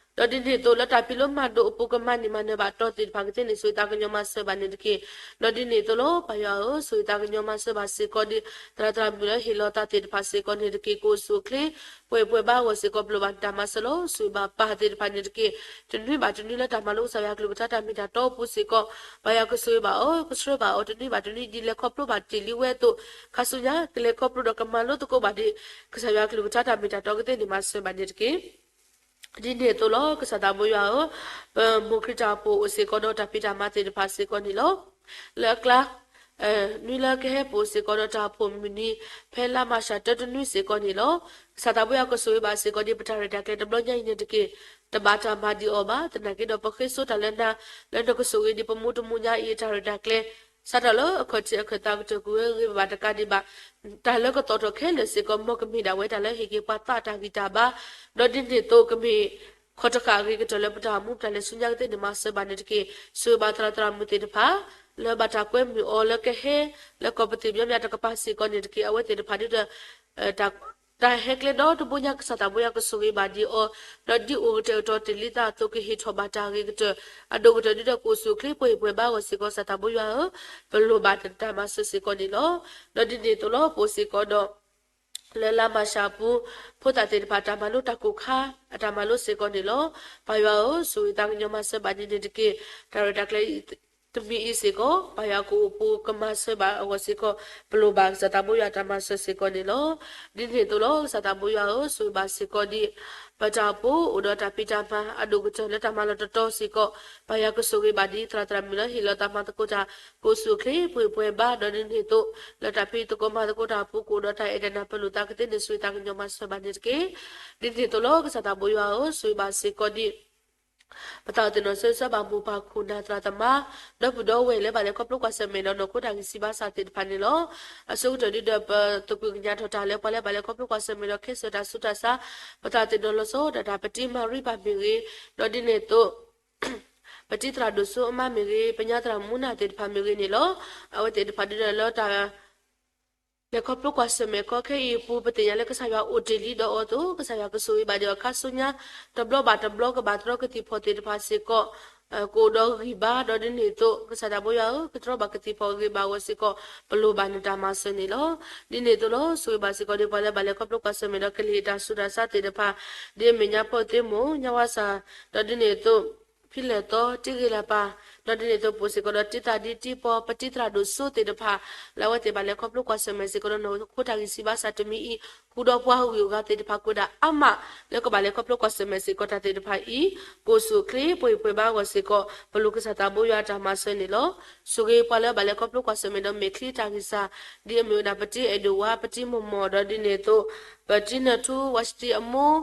ဒီးဒ်န့ၣ်အသိးလၢတၢ်ဖံးလိမၤဒိးအပူၤကမၤန့ၢ်မၤနၢၤဘၣ်တီသ့ၣ်တဖၣ်ကသ့န့ၣ် ဆိၣ်ဂ့ၤသးကညီၤမၤစၢၤဘၣ်န့ၣ်တက့ၢ်. ဒီးဒ်န့ၣ်အသိးလီၤ. ပၢ်ယွၤဧၢ, ဆိၣ်ဂ့ၤသးကညီၤမၤစၢၤဘၣ်စ့ၢ်ကီးဒ် သရၣ်သရၣ်မုၣ်လၢဟ့ၣ်လီၤသးသ့ၣ်တဖၣ်စ့ၢ်ကီးန့ၣ်တက့ၢ်. ကအိၣ်ဆူၣ်အိၣ်ချ့ပှဲၤဟံၣ်ပှဲၤဘါအဂီၢ်စ့ၢ်ကီး ပလိၣ်ဘၣ်နတၢ်မၤစၢၤလီၤ. ဆိၣ်ဂ့ၤဘၣ်ပၢ်သ့ၣ်တဖၣ်န့ၣ်တက့ၢ်. တနွံဘၣ်တနွံလၢတၢ်မၤလိကစၢ်ယွၤကလုၢ်ကထါတၢ်မ့ၢ်တၢ်တီအပူၤစ့ၢ်ကီး, ပၢ်ယွၤကဆိၣ်ဂ့ၤဘၣ်အီၤ, ကဆှၢဘၣ်အီၤ, တနွံဘၣ်တနွံ ဒ်လဲၤခီဖျိဘၣ်တ့ၢ်လံဝဲအသိး, ခါဆူညါ ကလဲၤခီဖျိဒီးကမၤလိသကိးဘၣ်ဒ် ကစၢ်ယွၤကလုၢ်ကထါတၢ်မ့ၢ်တၢ်တီကသ့န့ၣ် မၤစၢၤဘၣ်န့ၣ်တက့ၢ်. ဒ်န့ၣ်အသိးလီၤ. ကစၢ်သးဘိယွၤဧၢ, ပမိၢ်ခရံာ်တၢ်အိၣ်ဖှိၣ်အိၣ်စ့ၢ်ကီးဒီးတၢ်ဖံးတၢ်မၤသ့ၣ်တဖၣ်စ့ၢ်ကီးန့ၣ်လီၤ. လၢအကျါ နွံလၢကဟဲပအိၣ်စ့ၢ်ကီးဒီးတၢ်အိၣ်ဖှိၣ်မုၢ်နံၤ ဖဲလါမးရှးတၢတနွံစ့ၢ်ကီးန့ၣ်လီၤ. ကစၢ်သးဘိယွၤကဆိၣ်ဂ့ၤဘၣ်စ့ၢ်ကီးဒ်ပတၢ်ရဲၣ်တၢ်ကျဲၤတဘျီညါအံၤန့ၣ်တက့ၢ်. တဘၣ်တၢ်မၤဒံးအီၤဘၣ်. သနာ်က့ဒီးပဃ့စိတၢ်လၢနၤ လၢနကဆိၣ်ဂ့ၤဒံးပမူတမူညါအံၤအတၢ်ရဲၣ်တၢ်ကျဲၤ စးထီၣ်လၢအခီၣ်ထံးအခၢၣ်သးကတၢၢ်ကွံာ်ဝဲဂ့ၤဘၣ်တကးဒံးဘၣ်. တၢ်လၢကသီၣ်ထီၣ်ခဲလၢာ်စ့ၢ်ကီး မ်ကမ့ၢ်ဒၣ်ဝဲတၢ်လၢဟ့ၣ်က့ၤပှၤသးအတၢ်ဂံၢ်တၢ်ဘါ, ဒီးဒ်န့ၣ်အသိးကမ့ၢ် ခီၣ်တဃာ်အဂ့ၤကတၢၢ်လၢပတၢ်အိၣ်မူပတၢ်လဲၤဆူညါကသ့န့ၣ် မၤစၢၤဘၣ်န့ၣ်တက့ၢ်. ဆိၣ်ဂ့ၤဘၣ်သရၣ်သရၣ်မုၣ်သ့ၣ်တဖၣ် လၢဘၣ်တၢ်ကွဲမုာ်အီၤလၢကဟဲ လၢကီၢ်ပသ့ၣ်ဘျီမၠးတကပၤစ့ၢ်ကီးန့ၣ်တက့ၢ်. အဝဲသ့ၣ်တဖၣ်ဒုဒီး တၢ် တၢ်ဟဲကျဲဒီတဘိညါ ကစၢ်သးဘိယွၤကဆိၣ်ဂ့ၤဘၣ်ဒံးအီၤ, ဒီးဒ်အိၣ်ကတဲာ်ကတီၤတ့ၢ်လံသးအသိး ကဟ့ၣ်ထီၣ်ဘၣ်တၢ်ဂ့ၤကတၢၢ် အဒိၣ်ကတၢၢ်ဒုဒီးကအိၣ်ဆူၣ်အိၣ်ချ့ပှဲၤဟံၣ်ပှဲၤဘါအဂီၢ်စ့ၢ်ကီး ကစၢ်သးဘိယွၤဧၢ, ပလိၣ်ဘၣ်နတၢ်မၤစၢၤစ့ၢ်ကီးန့ၣ်လီၤ. ဒီးဒ်န့ၣ်အသိးလီၤ ပအိၣ်စ့ၢ်ကီးဒီး လၢလါမးရှးအပူၤ ဖိသၣ်သ့ၣ်တဖၣ်တၢ်မၤလိတၢ်ကိၢ်ခါ အတၢ်မၤလိစ့ၢ်ကီးန့ၣ်လီၤ. ပၢ်ယွၤဧၢ, ဆိၣ်ဂ့ၤသးကညီၤမၤစၢၤဘၣ်န့ၣ်န့ၣ်တက့ၢ်. တၢ်ရဲၣ်တၢ်ကျဲၤ တမံၤအံၤစ့ၢ်ကီး ပၢ်ယွၤကအိၣ်ပူၤကမၤစၢၤဘၣ်အဂီၢ်စ့ၢ်ကီး ပလိၣ်ဘၣ်ကစၢ်သးဘိယွၤတၢ်မၤစၢၤစ့ၢ်ကီးန့ၣ်လီၤ. ဒ်န့ၣ်အသိးလီၤ ကစၢ်သးဘိယွၤဧၢ, ဆိၣ်ဂ့ၤဘၣ်စ့ၢ်ကီးဒ် ပတၢ်အိၣ်ဖှိၣ်အိၣ်ဒီးတၢ်ဖံးတၢ်မၤ အဒိၣ်ကတၢၢ်လၢတၢ်မၤလီၢ်တတီၤစ့ၢ်ကီး ပၢ်ယွၤကဆိၣ်ဂ့ၤဘၣ်ဒ်သရၣ်သရၣ်မုၣ်လၢဟ့ၣ်လီၤသးမၤသကိးတၢ် ကအိၣ်ဆူၣ်အိၣ်ချ့ပှဲၤဟံၣ်ပှဲၤဘါ ဒီးဒ်န့ၣ်အသိး လၢတၢ်ဖံးသကိးမၤသကိးတၢ်အပူၤ ကအိၣ်ဒီးတၢ်အဲၣ်တၢ်နၢ်ပၢၢ်လိာ်သးကသ့န့ၣ် ဆိၣ်ဂ့ၤသးကညီၤမၤစၢၤဘၣ်န့ၣ်တက့ၢ်. ဒ်န့ၣ်အသိးလီၤ ကစၢ်သးဘိယွၤဧၢ, ဆိၣ်ဂ့ၤဘၣ်စ့ၢ်ကီးဒ် ပသးအိၣ်သ့ၣ်နီၣ်ဆၢဂ့ၤဆၢဝါဘၣ်မိၢ်ပၢ်ခိၣ်နၢ်သရၣ်သမါ ဒီပုၢ်ဒီဝဲၢ်လၢဘၣ်လဲၤခီဖျိကွၢ်ဆၢၣ်မဲာ်ဒီးနီၢ်ခိတၢ်ဂံၢ်စၢ်ဘါစၢ်သ့ၣ်တဖၣ်န့ၣ်လီၤ. အဆိကတၢၢ်ဒုဒီးပသးကွံာ်ကညးထီၣ်တၢ်လၢပှၤလၢဘၣ်လဲၤခီဖျိကွၢ်ဆၢၣ်မဲာ်ဒီးခဲစၢၣ်တၢ်ဆူးတၢ်ဆါ ပသးသ့ၣ်နီၣ်လီၤဆီဒၣ်တၢ် ပတံၤမၤရံဘၣ်မ့ၢ်ဂ့ၤ, ဒီးဒ်န့ၣ်အသိး ပတံၤသရၣ်ဒိၣ်စိအမါမ့ၢ်ဂ့ၤ, ပညါသရၣ်မူနၢ်သ့ၣ်တဖၣ်မ့ၢ်ဂ့ၤန့ၣ်လီၤ. အဝဲသ့ၣ်တဖၣ်ဒုဒီးလၢတၢ် လဲၤခီဖျိကွၢ်ဆၢၣ်မဲာ်ခီခဲအံၤအပူၤ ပသ့ၣ်ညါလၢကစၢ်ယွၤအိၣ်တ့ၢ်လံဒီးအီၤအသိး ကစၢ်ယွၤကဆိၣ်ဂ့ၤဘၣ်ဒံးအီၤခါဆူညါ တဘျီဘၣ်တဘျီကဘၣ်တြီကသံၣ်ဖီၣ်သ့ၣ်တဖၣ်စ့ၢ်ကီး ကအိၣ်ဒီးဂံၢ်ဘါ ဒီးဒ်န့ၣ်အသိး ကစၢ်သးဘိယွၤဧၢ ကတြီဘၣ်ကသံၣ်ဖီၣ်ဂံၢ်ဘါအဂီၢ်စ့ၢ်ကီး ပလိၣ်ဘၣ်နတၢ်မၤစၢၤန့ၣ်လီၤ. ဒ်န့ၣ်အသိးလီၤ ဆိၣ်ဂ့ၤဘၣ်စ့ၢ်ကီးဒ်ပှၤလၢဘၣ်လဲၤခီဖျိကွၢ်ဆၢၣ်မဲာ်ဒီး ကလံၤတၢ်ဆူးတၢ်ဆါသ့ၣ်တဖၣ် ဒ်အမ့ၢ်ညါဖီၣ်သ့မိၢ် ညါဝါစၢ် ဒီးဒ်န့ၣ်အသိး ဖံလဲၣ်သီ တံဂ့ၤလၢပၢ် ဒီးဒ်န့ၣ်အသိး ပအိၣ်စ့ၢ်ကီးဒီးတံၤသၣ်ဒံတံၤပီ ပတံၤသရၣ်ဒိၣ်စိသ့ၣ်တဖၣ် လၢအဝဲသ့ၣ်ဘၣ်လဲၤခီဖျိကွၢ်ဆၢၣ်မဲာ်စ့ၢ်ကီးဒီးနီၢ်ခိတၢ်ဂံၢ်စၢ်ဘါစၢ်တမံၤအံၤ ဃုာ်ဒီးပှၤဂုၤအဂၤသ့ၣ်တဖၣ်ကိးဒၣ်အါမး လၢကဘၣ်လဲၤခီဖျိကွၢ်ဆၢၣ်မဲာ်စ့ၢ်ကီးတၢ်သ့ၣ်တဖၣ်အံၤ ကအိၣ်ဆူၣ်အိၣ်ချ့ပှဲၤဟံၣ်ပှဲၤဘါအဂီၢ်စ့ၢ်ကီး ပလိၣ်ကစၢ်သးဘိယွၤတၢ်မၤစၢၤန့ၣ်လီၤ. ဆိၣ်ဂ့ၤပှၤလၢဘၣ်လဲၤခီဖျိကွၢ်ဆၢၣ်မဲာ်ဒီးမဲာ်ချံတၢ်ဂံၢ်စၢ် ဒ်အမ့ၢ်ဝဲဒၣ်ပတံၤအဲၣ်ဒိၣ်ဝါ ပတံၤမိၢ်မိၢ် ဒီးဒ်န့ၣ်အသိး ပတံၤနၢၣ်ထူ ဝါၡတံအမိၢ်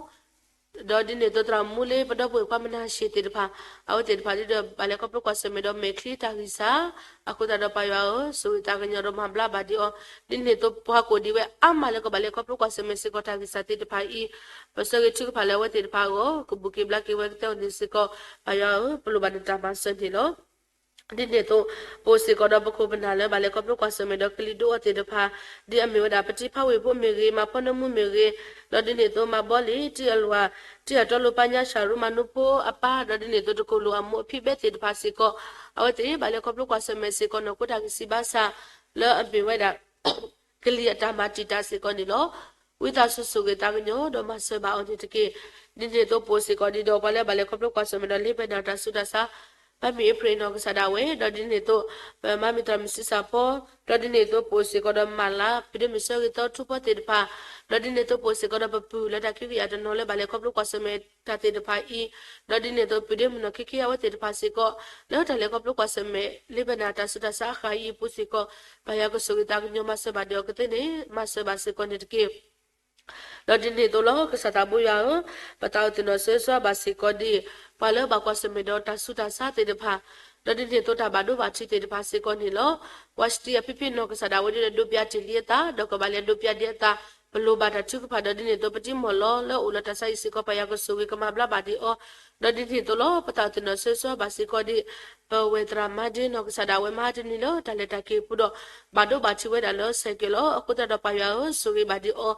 ဒီးဒ်န့ၣ်အသိးသရၣ်မူလ့ပဒီပုၢ်ဝဲၢ်ခွါမနၤၡ့သ့ၣ်တဖၣ် အဝဲသ့ၣ်တဖၣ်ဒ်ဒီးဘၣ်လဲၤခီဖျိကွၢ်ဆၢၣ်မဲာ်ဒီးမဲာ်ချံတၢ်ဂံၢ်စၢ်, အဃိသတးဒီးပၢ်ယွၤဧၢ, ဆိၣ်ဂ့ၤသးကညီၤဒီးမၤဘျါဘၣ်ဒံးအီၤ, ဒ်န့ၣ်အသိးပှၤကိးဒံးဝဲအါမးလၢကဘၣ်လဲၤခီဖျိကွၢ်ဆၢၣ်မဲာ်စ့ၢ်ကီးတၢ်ဂံၢ်စၢ်သ့ၣ်တဖၣ်အံၤ, ပဆၢဂ့ၤထုကဖၣ်လၢအဝဲသ့ၣ်တဖၣ်အဂီၢ် ကဘူၣ်က့ၤဘျါက့ၤဝဲကသ့အီၤန့ၣ်စ့ၢ်ကီး, ပၢ်ယွၤဧၢ, ပလိၣ်ဘၣ်နတၢ်မၤစၢၤန့ၣ်လီၤ. ဒ်န့ၣ်အသိး, ပအိၣ်စ့ၢ်ကီးဒီးပခိၣ်ပနၢ်လၢဘၣ်လဲၤခီဖျိကွၢ်ဆၢၣ်မဲာ်ဒီးကလံၤဒိအီၤသ့ၣ်တဖၣ်, ဒ်အမ့ၢ်ဝဲဒၣ်ပတံၤဖးဝ့ၢ်ဖိမ့ၢ်ဂ့ၤ, မၤဖီနၢမူမ့ၢ်ဂ့ၤ, ဒီးဒ်န့ၣ်အသိးမၤဘီလံၤ တံၢ်အလွၢ်, တံၢ်အတီလိပၢ်ညါ ၡၤရူမၤနိဖိအပၢ်, ဒီးဒ်န့ၣ်အသိးတကိၢ်လိာ်အမိၢ်အဖံဘဲသ့ၣ်တဖၣ်စ့ၢ်ကီး, အဝဲသ့ၣ်ဘၣ်လဲၤခီဖျိကွၢ်ဆၢၣ်မဲာ်စ့ၢ်ကီးနီၢ်ခိတၢ်ဂံၢ်စၢ်ဘါစၢ် လၢအမ့ၢ်ဝဲဒၣ် ကလံၤအတၢ်မၤတံာ်တာ်စ့ၢ်ကီးန့ၣ်လီၤ. ဝံသးစူၤဆိၣ်ဂ့ၤသးကညီၤဒီးမၤစၢၤဘၣ်အီၤန့ၣ်တက့ၢ်. ဒ်န့ၣ်အသိးပအိၣ်စ့ၢ်ကီးဒံးဒီးပှၤလၢဘၣ်လဲၤခီဖျိကွၢ်ဆၢၣ်မဲာ်ဒီး Lebanon တၢ်ဆူးတၢ်ဆါ, ပၢ်မ့ၢ်အ့ဖြ့ၣ်နီၢ်ကစၢ်ဒၣ်ဝဲ, ဒီးဒ်န့ၣ်အသိး ပမါမ့ၢ်သရၣ်မုၣ်ဆံးစၢ်ဖီ, ဒီးဒ်န့ၣ်အသိးပအိၣ်စ့ၢ်ကီးဒီးမၤလၤ ပဒ့မုၣ်ဆၢဂ့ၤသီထူဖီသ့ၣ်တဖၣ်, ဒီးဒ်န့ၣ်အသိးပအိၣ်စ့ၢ်ကီးဒီးပပုၢ်လၢတၢ်ခံကယၤတနီၤလၢဘၣ်လဲၤခီဖျိကွၢ်ဆၢၣ်မဲာ်တၢ်သ့ၣ်တဖၣ်အံၤ, ဒီးဒ်န့ၣ်အသိးပဒ့မုၣ်နီၢ်ခံခံအဝဲသ့ၣ်တဖၣ်စ့ၢ်ကီး လၢတၢ်လဲၤခီဖျိကွၢ်ဆၢၣ်မဲာ် Lebanon တၢ်ဆူးတၢ်ဆါအဃၣ်အံၤအပူၤစ့ၢ်ကီး, ပၢ်ယွၤကဆိၣ်ဂ့ၤသးကညီၤမၤစၢၤဘၣ်ဒံးအီၤကသ့န့ၣ် မၤစၢၤဘၣ်စ့ၢ်ကီးန့ၣ်တက့ၢ်. ဒီးဒ်န့ၣ်အသိးလီၤ ကစၢ်သးဘိယွၤဧၢ, ပသးအိၣ်သ့ၣ်နီၣ်ဆၢဆှါဘၣ်စ့ၢ်ကီးဒံး ပှၤလၢဘၣ်ကွၢ်ဆၢၣ်မဲာ်ဒီးတၢ်ဆူးတၢ်ဆါသ့ၣ်တဖၣ်, ဒီးဒ်န့ၣ်အသိးတၢ်ဘၣ်ဒိဘၣ်ထံးသ့ၣ်တဖၣ်စ့ၢ်ကီးန့ၣ်လီၤ. ပှၤစတံအဖံဖံနီၢ်ကစၢ်ဒၣ်ဝဲဒၣ်ဒီးဒိးပျၢ်တ့ၢ်လံအသး ဒီးကဘၣ်လဲၤဒိးပျၢ်ဒံးအသး, ပလိၣ်ဘၣ်တၢ်ထုကဖၣ် ဒီးဒ်န့ၣ်အသိးပတံၤမီၢ်လီၤလၢအိၣ်လၢတၢ်ဆါအံၤစ့ၢ်ကီး ပၢ်ယွၤကဆိၣ်ဂ့ၤကမၤဘျါဘၣ်ဒံးအီၤ, ဒီးဒ်န့ၣ်အသိးလီၤ ပသးအိၣ်သ့ၣ်နီၣ်ဆၢဆှါဘၣ်စ့ၢ်ကီးဒံး ပဝဲၢ်သရၣ်မါဒ့နီၢ်ကစၢ်ဒၣ်ဝဲမဟါတနံၤလၢတၢ်လဲၤတၢ်က့ၤအပူၤဒီး ဘၣ်ဒိဘၣ်ထံးဝဲဒၣ်လၢဆဲးကဲးလီၤ. အဃိသတးဒီးပၢ်ယွၤဧၢ, ဆိၣ်ဂ့ၤဘၣ်ဒံးအီၤ,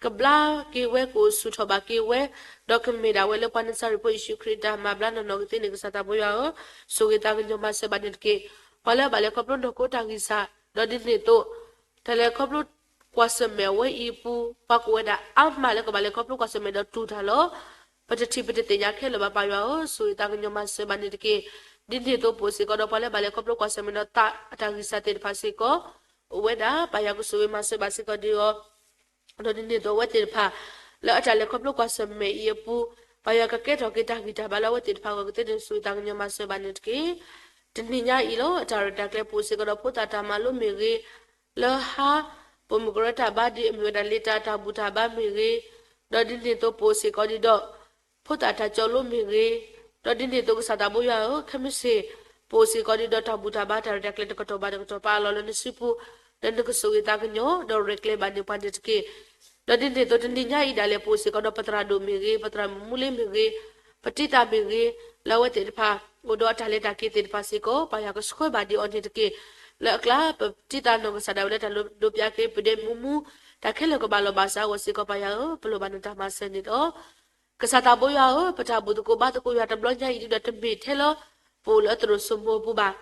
ကဘျါက့ၤဝဲကအိၣ်ဆူၣ်ထီၣ်ဘၣ်က့ၤဝဲ, ဒီးကမ့ၢ်ဒၣ်ဝဲလၢပှၤနစၤရ့းဖိယ့ၣ်ၡူးခရံာ်တၢ်မၤဘျါနီၢ်နီၢ်ကသ့န့ၣ် ကစၢ်သးဘိယွၤဧၢ, ဆိၣ်ဂ့ၤသးကညီၤမၤစၢၤဘၣ်န့ၣ်တက့ၢ်. ပှၤလၢအဘၣ်လဲၤခီဖျိနီၢ်ခိတၢ်ဂံၢ်စၢ်, ဒီးဒ်န့ၣ်အသိး တၢ်လဲၤခီဖျိကွၢ်ဆၢၣ်မဲာ်အဝဲအံၤအပူၤ ပှၤကိးဝဲဒၣ်အါမးလၢကဘၣ်လဲၤခီဖျိကွၢ်ဆၢၣ်မဲာ်ဒီးတူၢ်တၢ်လီၤ. ပတထံၣ်ပတသ့ၣ်ညါခဲလၢာ်ဘၣ် ပၢ်ယွၤဧၢ, ဆိၣ်ဂ့ၤသးကညီၤမၤစၢၤဘၣ်န့ၣ်တက့ၢ်. ဒ်န့ၣ်အသိးပအိၣ်စ့ၢ်ကီးဒီးပှၤလၢဘၣ်လဲၤခီဖျိကွၢ်ဆၢၣ်မဲာ်ဒီးသးအတၢ်ဂံၢ်စၢ်သ့ၣ်တဖၣ်စ့ၢ်ကီး အိၣ်ဝဲဒၣ် ပၢ်ယွၤကဆိၣ်ဂ့ၤမၤစၢၤဘၣ်စ့ၢ်ကီးဒံးအီၤ, ဒီးဒ်န့ၣ်အသိးအဝဲသ့ၣ်တဖၣ် လၢအတၢ်လဲၤခီဖျိကွၢ်ဆၢၣ်မဲာ်အံၤအပူၤ ပၢ်ယွၤကကဲထီၣ်က့ၤတၢ်ဂံၢ်တၢ်ဘါလၢအဝဲသ့ၣ်တဖၣ်အဂီၢ်ကသ့န့ၣ် ဆိၣ်ဂ့ၤသးကညီၤမၤစၢၤဘၣ်န့ၣ်တက့ၢ်. တနံၤညါအံၤလီၤ အတၢ်ရဲၣ်တၢ်ကျဲၤပအိၣ်စ့ၢ်ကီးဒီးဖိသၣ်တၢ်မၤလိမ့ၢ်ဂ့ၤ, လၢဟါ ပိာ်မုၣ်ကရၢတၢ်ဘါဒ်အမ့ၢ်ဝဲဒၣ်လံာ်တၢ်တၢ်ဘူၣ်တၢ်ဘါမ့ၢ်ဂ့ၤ, ဒီးဒ်န့ၣ်အသိးပအိၣ်စ့ၢ်ကီးဒံးဒီး ဖိသၣ်တၢ်ကၠီလိမ့ၢ်ဂ့ၤ, ဒီးဒ်န့ၣ်အသိးကစၢ်သးဘိယွၤဧၢ, ခဲမုၢ်ဆ့ၣ် ပအိၣ်စ့ၢ်ကီးဒံးဒီးတၢ်ဘူၣ်တၢ်ဘါတၢ်ရဲၣ်တၢ်ကျဲၤတကတီၢ်ဘၣ်တကတီၢ်ပာ်အလီၢ်လၢနစုပူၤ, ဒီးနကဆိၣ်ဂ့ၤသးကညီၤ ဒီးရဲၣ်ကျဲၤဘၣ်န့ၢ်ပှၤန့ၣ်တက့ၢ်. ဒီးဒ်န့ၣ်အသိးတနံၤညါအံၤဒၣ်လဲာ်ပအိၣ်စ့ၢ်ကီးဒီးပသရၣ်ဒိၣ်မ့ၢ်ဂ့ၤ, ပသရၣ်မုၣ်မူလ့မ့ၢ်ဂ့ၤ, ပတံၤသၣ်မ့ၢ်ဂ့ၤ, လၢအဝဲသ့ၣ်တဖၣ် အိၣ်ဒီးအတၢ်လဲၤတၢ်က့ၤသ့ၣ်တဖၣ်စ့ၢ်ကီး ပၢ်ယွၤကဆှၢဘၣ်ဒံးအီၤန့ၣ်တက့ၢ်. လၢအကျါ ပတံၤသၣ်နီၢ်ကစၢ်ဒၣ်ဝဲလၢတၢ်ဒိးပျၢ်က့ၤ ပဒဲမူမူ တၢ်ခဲလၢာ်ကဘၣ်လီၤဘၣ်စးအဂီၢ်စ့ၢ်ကီး ပၢ်ယွၤဧၢ, ပလိၣ်ဘၣ်နတၢ်မၤစၢၤန့ၣ်လီၤ. ကစၢ်သးဘိယွၤဧၢ, ပတၢ်ဘူၣ်သကိးဘါသကိးယွၤတဘျီညါအံၤဒ်ဒီးတမ့ၢ်ထဲလၢ ပအိၣ်လၢသရိာ်စိမိအပူၤဘၣ်.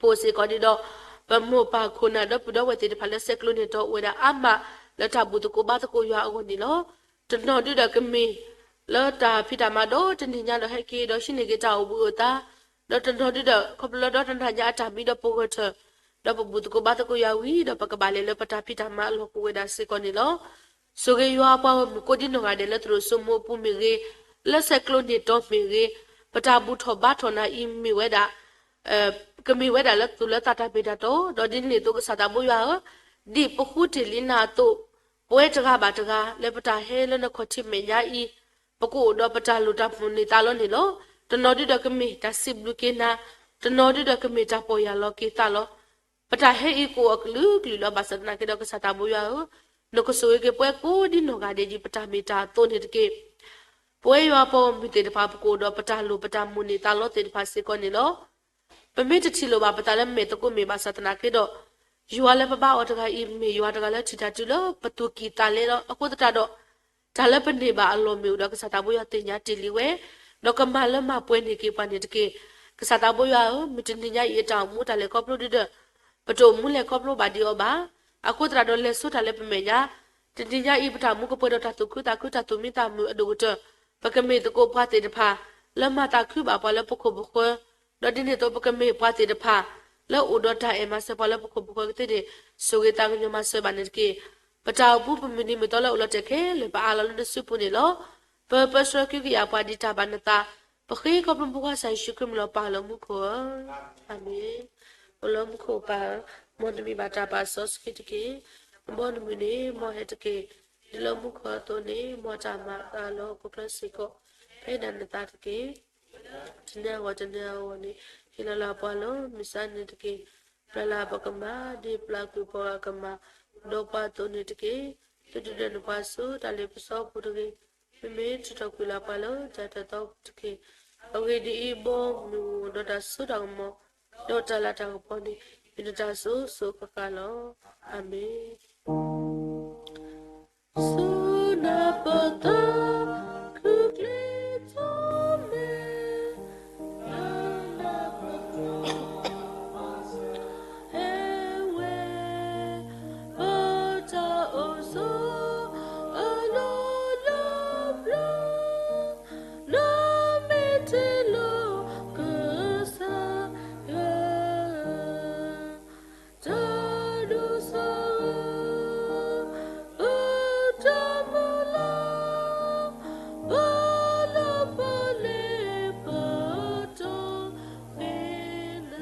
ပအိၣ်စ့ၢ်ကီးဒံးဒီး ပမိၢ်ပၢ်ခိၣ်နၢ်ဒီးပုၢ်ဒီဝဲၢ်သ့ၣ်တဖၣ်လၢဆဲးကျိးန့ၢ်တီအိၣ်ဝဲဒၣ်အါမး လၢတၢ်ဘူၣ်သကိးဘါသကိးယွၤအဂီၢ်န့ၣ်လီၤ. တနီၤဒုဒီးကမ့ၢ် လၢတၢ်ဖံးတၢ်မၤဒီးတနံၤညါဒီးဟဲက့ၤဒီးဟံးန့ၢ်က့ၤတၢ်အိၣ်ဘှံးအိၣ်သါ, ဒီးတနီၤဒုဒီး ခီဖျိလၢဒီတနၤညါအတၢ်မံဒီးပဂၢၢ်ထၢၣ်, ဒီးပဘူၣ်သကိးဘါသကိးယွၤဝံၤဒီးပကဘၣ်လဲၤလၢပတၢ်ဖံးတၢ်မၤအလီၢ်ကအိၣ်ဝဲဒၣ်စ့ၢ်ကီးန့ၣ်လီၤ. ဆိၣ်ဂ့ၤယွၤပှၤဂီၢ်မုၢ်ကိးဒံနီၢ်ဂၤဒဲးလၢသရိာ်စိမိအပူၤမ့ၢ်ဂ့ၤ, လၢဆဲးကျိးန့ၢ်တီမ့ၢ်ဂ့ၤ, ပတၢ်ဘူၣ်ထီၣ်ဘါထီၣ်နၤအံၤမ့ၢ်ဝဲဒၣ် ကမ့ၢ်ဝဲဒၣ်လၢသူၣ်လၢသးတၢ်မ့ၢ်တၢ်တီ, ဒီးဒ်န့ၣ်အသိးကစၢ်သးဘိယွၤဧၢ, ဒ်ပဃုတ့ၢ်လံနၤအသိး, ပဝဲတဂၤဘၣ်တဂၤ လၢပတၢ်ဟဲလၢနခီၣ်ထံးမဲာ်ညါအံၤ, ပကအိၣ်ဒီးပတၢ်လိၣ်တၢ်မုၢ်န့ၢ်သးလီန့ၣ်လီၤ. တနီၤဒုဒီးကမ့ၢ်တၢ်စံးဘျုးက့ၤနၤ, တနီၤဒုဒီးကမ့ၢ်တၢ်ပီၢ်ယၢ်လီၤက့ၤသးလီၤ. ပတၢ်ဟဲအံၤကအိၣ်အကလုာ်ကလုာ်လီၤ. ဘၣ်ဆၣ်သနာ်က့ဒီးကစၢ်သးဘိယွၤဧၢ, နကဆိၣ်ဂ့ၤက့ၤပဝဲကိးဒံနီၢ်ဂၤဒဲးဒ်ပတၢ်မ့ၢ်တၢ်တီန့ၣ်တက့ၢ်. ပဝဲယွၤပှၤဂီၢ်မုၢ်သ့ၣ်တဖၣ် ပကအိၣ်ဒီးပတၢ်လိၣ်ပတၢ်မုၢ်န့ၢ်သးလီသ့ၣ်တဖၣ်စ့ၢ်ကီးန့ၣ်လီၤ. ပမ့ၢ်တထံၣ်လိာ်ဘၣ်ပသးလၢမဲာ်သကိးမ့ၢ်ဘၣ်ဆၣ်သနာ်က့ဒီး, ယွၤလၢပဘါအီၤတဂၤအံၤ မ့ၢ်ယွၤတဂၤလၢထံၣ်တၢ်တုၤလၢပသူၣ်ကံၢ်သးလဲလီၤ. အဃိသတးဒီး တၢ်လၢပန့ၢ်ဘၣ်အလီၢ်မ့ၢ်အိၣ်ဒီးကစၢ်သးဘိယွၤသ့ၣ်ညါတ့ၢ်လံဝဲ, ဒီးကမၤလၢမၤပှဲၤန့ၢ်က့ၤပှၤန့ၣ်တက့ၢ်. ကစၢ်သးဘိယွၤဧၢ, မုၢ်တနံၤညါအံၤအတၢ်အိၣ်မူတၢ်လဲၤခီဖျိဒုဒီး, ပတအိၣ်မူလဲၤခီဖျိဘၣ်ဒံးအီၤဘၣ်. အဃိသတးဒီးလဲၤဆိတၢ်လၢပမဲာ်ညါ, တနံၤညါအံၤပတၢ်မူကပှဲၤဒီးတၢ်သူၣ်ခုသးခု တၢ်သူၣ်မံသးမုာ်အဒိၣ်ကတၢၢ်, ပကမ့ၢ်သကိးပှၤသ့ၣ်တဖၣ် လၢမၤသးခုဘၣ်ပှၤလၢပခိၣ်ပဃၢၤ, ဒီးဒ်န့ၣ်အသိးပကမ့ၢ်ပှၤသ့ၣ်တဖၣ် လၢအိၣ်ဒီးတၢ်အဲၣ်မၤစၢၤပှၤလၢပခိၣ်ပဃၢၤကသ့န့ၣ်, ဆိၣ်ဂ့ၤသးကညီၤမၤစၢၤဘၣ်န့ၣ်တက့ၢ်. ပတၢ်အိၣ်မူပမုၢ်နံၤမုၢ်သီလၢအိၣ်လီၤတဲာ်ခဲလၢာ် ပအၢၣ်လီၤလၢနစုပူၤန့ၣ်လီၤ. ပပၢဆှၢကဟုကယာ်ပှၤဒ်တၢ်ဘၣ်နသး, ပဃ့ခီဖျိမူခိၣ်စၢ်ယ့ၣ်ၡူးခရံာ်မံၤလီၤပၢ်လၢမူခိၣ်ဧၢ, အၤမ့ၣ်. အိၣ်လၢမူခိၣ်ပၢ်ဧၢ, မ်နမံၤဘၣ်တၢ်ပာ်စီဆှံတက့ၢ်. မ်နမုၢ်နံၤမ့ၢ်ဟဲတက့ၢ်. ဒ်လၢမူခိၣ်အသိးန့ၣ်, မ်တၢ်မၤအသးလၢဟီၣ်ခိၣ်ချၢစ့ၢ်ကီး ဖဲဒၣ်နသးတက့ၢ်. တနံၤအဂီၢ်တနံၤအဂီၢ်န့ၣ် ဟ့ၣ်လီၤလၢပှၤလၢမုၢ်ဆါနံၤတက့ၢ်. ပျၢ်လၢပကမၤ ဒ်ပျၢ်ကွံာ်ပှၤဂၤကမၤဒီးပှၤအသိးန့ၣ်တက့ၢ်. သုတဒုးနဲၣ်ပှၤဆူတၢ်လ့ပစီအပူၤတဂ့ၤ. မ့မ့ၢ်ထုးထီၣ်ကွံာ်လၢပှၤလၢတၢ်တတီတက့ၢ်. အဂ့ၢ်ဒ်အံၤ, ဘီမုၢ်ဒီးတၢ်စိတၢ်ကမီၤ ဒီးတၢ်လၤတၢ်ကပီၤန့ၣ် မ့ၢ်နတၢ်စိၤစိၤဃၣ်ဃၣ်လီၤ. အၤမ့ၣ်. ဆူနၢ်ပၢၢ်သး ခုၣ်ချ့ထီၣ်မဲာ် လၢနၢ်ပၢၢ်သး ဟဲဝဲ ပတၢ်အိၣ်ဆိး အလီၢ်လၢပျၢၤ နမ့ၢ်တ့လီၤကစၢ်ယွၤ တၢ်ဒိၣ်စၢ်ဧၢ, ပတၢ်မုၢ်လၢ် ပလီၢ်ပလ့ၤ ပတီၢ်ဖဲနၤ.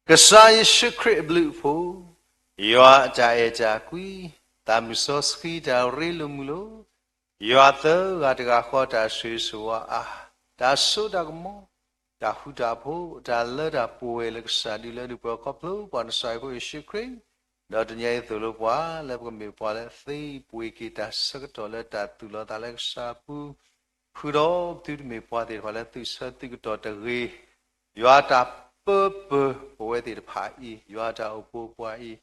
ကစၢ်ယ့ၣ်ၡူးခရံာ်အဘျုးအဖှိၣ်, ယွၤအတၢ်အဲၣ်တၢ်ကွံ, သးမုၢ်စီဆှံတၢ်ရ့လိာ်မုာ်လိာ်, ယွၤသၢဂၤတဂၤဃီတၢ်ဆိၣ်ဂ့ၤဆိၣ်ဝါအါ, တၢ်စိတၢ်ကမီၤ, တၢ်ဃူတၢ်ဖိး, တၢ်လၢတၢ်ပှဲၤလၢကစၢ်ဒုးလၢဒုးပှၤခီဖျိပှၤနစၢ်ယွၤဖိယ့ၣ်ၡူးခရံာ်, ဒီးတနံၤအံၤသိၣ်လိပှၤလၢပကမ့ၢ်ပှၤလၢသ့ပှ့ၤက့ၤတၢ်ဆၢကတီၢ်လၢတၢ်သူၣ်လီၤသးလၢကစၢ်အပူၤ, ဃုာ်ဒီးပသုတမ့ၢ်ပှၤသ့ၣ်တဖၣ်လၢသုးဆၢသုးကတီၢ်တဂ့ၤ, ယွၤတၢ်ပၢပၢၤပဝဲသ့ၣ်တဖၣ်အံၤ, ယွၤတၢ်အိၣ်ဖှိၣ်ပှၤအံၤ, ဒီး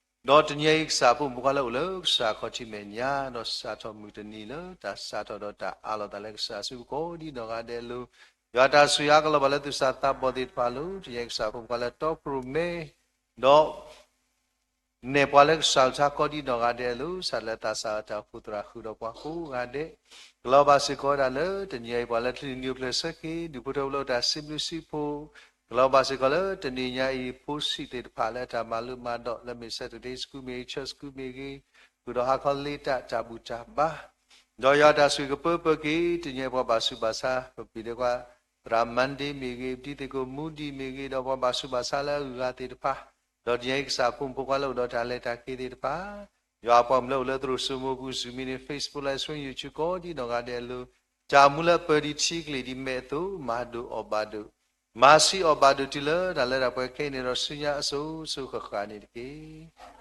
တနံၤအံၤကစၢ်ဖိမုၣ်ဖိခွါလၢအိၣ်လၢကစၢ်ခီၣ်ထံးမဲာ်ညါ, ဒီးစးထီၣ်မုၢ်တနံၤလၢတၢ်စးထီၣ်ဒီးတၢ်အးလီၤသးလၢကစၢ်အစုပူၤကိးဒ်နီၢ်ဂၤဒဲးအလိၤ, ယွၤတၢ်ဆူးယွၤကလီၤဘၣ်လၢသုးစၢ်သးဘီၣ်သ့ၣ်တဖၣ်အလိၤ, တနံၤအံၤကစၢ်ဖိမုၣ်ဖိခွါလၢတီခိၣ်ရိၣ်မဲ, ဒီး နဲၣ်ပှၤလၢကစၢ်အကလုၢ်ကထါကိးဒ်နီၢ်ဂၤဒဲးအလိၤ, စးလၢသးစၢ်အတၢ်အိၣ်ဖှိၣ်သရၣ်ဃုာ်ဒီးပှၤကိးဂၤဒဲး, ကလီၤဘၣ်စ့ၢ်ကီးဝဲဒၣ်လၢတနံၤအံၤပှၤလၢချံနံၤဖျၢၣ်ဆၢက့ၤ, ဒူၣ်ဖိထၢဖိလၢအိၣ်တၢ်စံးဘျုးစံးဖှိၣ်, ကလီၤဘၣ်စ့ၢ်ကီးလၢတနံၤညါအံၤ ဖိဆံးသ့ၣ်တဖၣ်လၢအတၢ်မၤလိမၤဒိး လၢမ့ၢ် Sunday School မ့ၢ်ဂ့ၤ, Church School မ့ၢ်ဂ့ၤ, ဃုာ်ဒီးဟါခီလ့တၢ်တၢ်ဘူၣ်တၢ်ဘါ, ဒီးယွၤတၢ်ဆိၣ်ဂ့ၤကပၢပၢက့ၤ, တနံၤအံၤပှၤဘၣ်ဆူးဘၣ်ဆါ, ပပျံၤဒီးကွၢ် သရၣ် Monday မ့ၢ်ဂ့ၤ, ပတံၤသကိး Moody မ့ၢ်ဂ့ၤ, ဒီးပှၤဘၣ်ဆူးဘၣ်ဆါလၢအဂုၤအဂၤသ့ၣ်တဖၣ်, ဒီးတနံၤအံၤကစၢ်ဖိမုၣ်ဖိခွါလၢအိၣ်ဒီးတၢ်လဲၤတၢ်က့ၤသ့ၣ်တဖၣ်, ယွၤအပှၤမုၣ်လၢအိၣ်လၢသရိာ်စိမိၤပူၤ Zoom meeting, Facebook Live Stream, YouTube ကိးဒ်နီၢ်ဂၤဒဲးအလိၤ, တၢ်မူလၢပၢၤဒံးထံကလ့ၢ်ဒံးမဲာ်အသိး မၤဒိးအီၣ်ဘၣ်ဒိး, မၤဆံးအီၣ်ဘၣ်ဒိးတုၤလၢတၢ်လၢတၢ်ပှဲၤခဲအံၤန့ၣ်ဒီး ဆူညါအစိၤစိၤဃၣ်ဃၣ်န့ၣ်တက့ၢ်.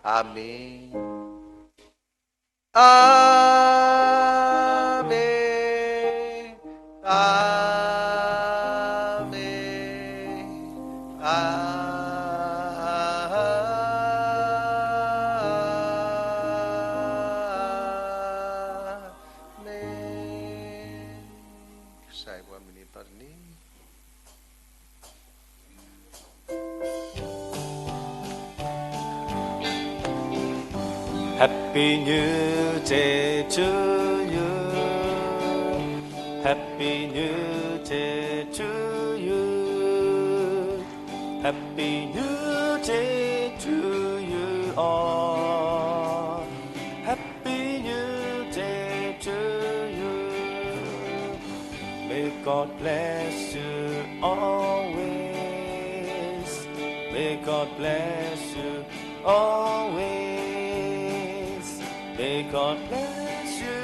အၤမ့ၣ်, အၤမ့ၣ်, အၤမ့ၣ်. ကစၢ်ယွၤပှၤမုၢ်နံၤသီတနံၤ Happy New Day to you. Happy New Day to you. Happy New Day to you all. Happy New Day to you. May God bless you always. May God bless you always. May God bless you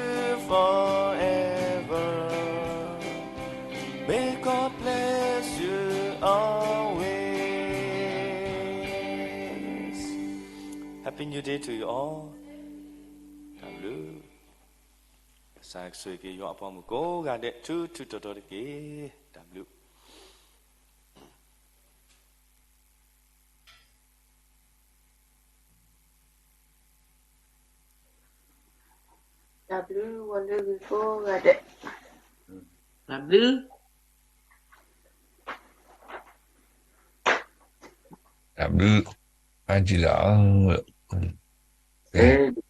forever. May God bless you always. Happy New Day to you all. တၢ်ဘျုး ကစၢ်ယွၤကဆိၣ်ဂ့ၤက့ၤယွၤအပှၤမုၣ်ကိးဂၤဒဲး ထူထူတီတီတက့ၢ်. တၢ်ဘျုး တၢ်ဘျုး ဝဲလၢဂ့ၤကိးဂၤဒဲး, တၢ်ဘျုး, တၢ်ဘျုး, အါတက့ၢ်လီၤ.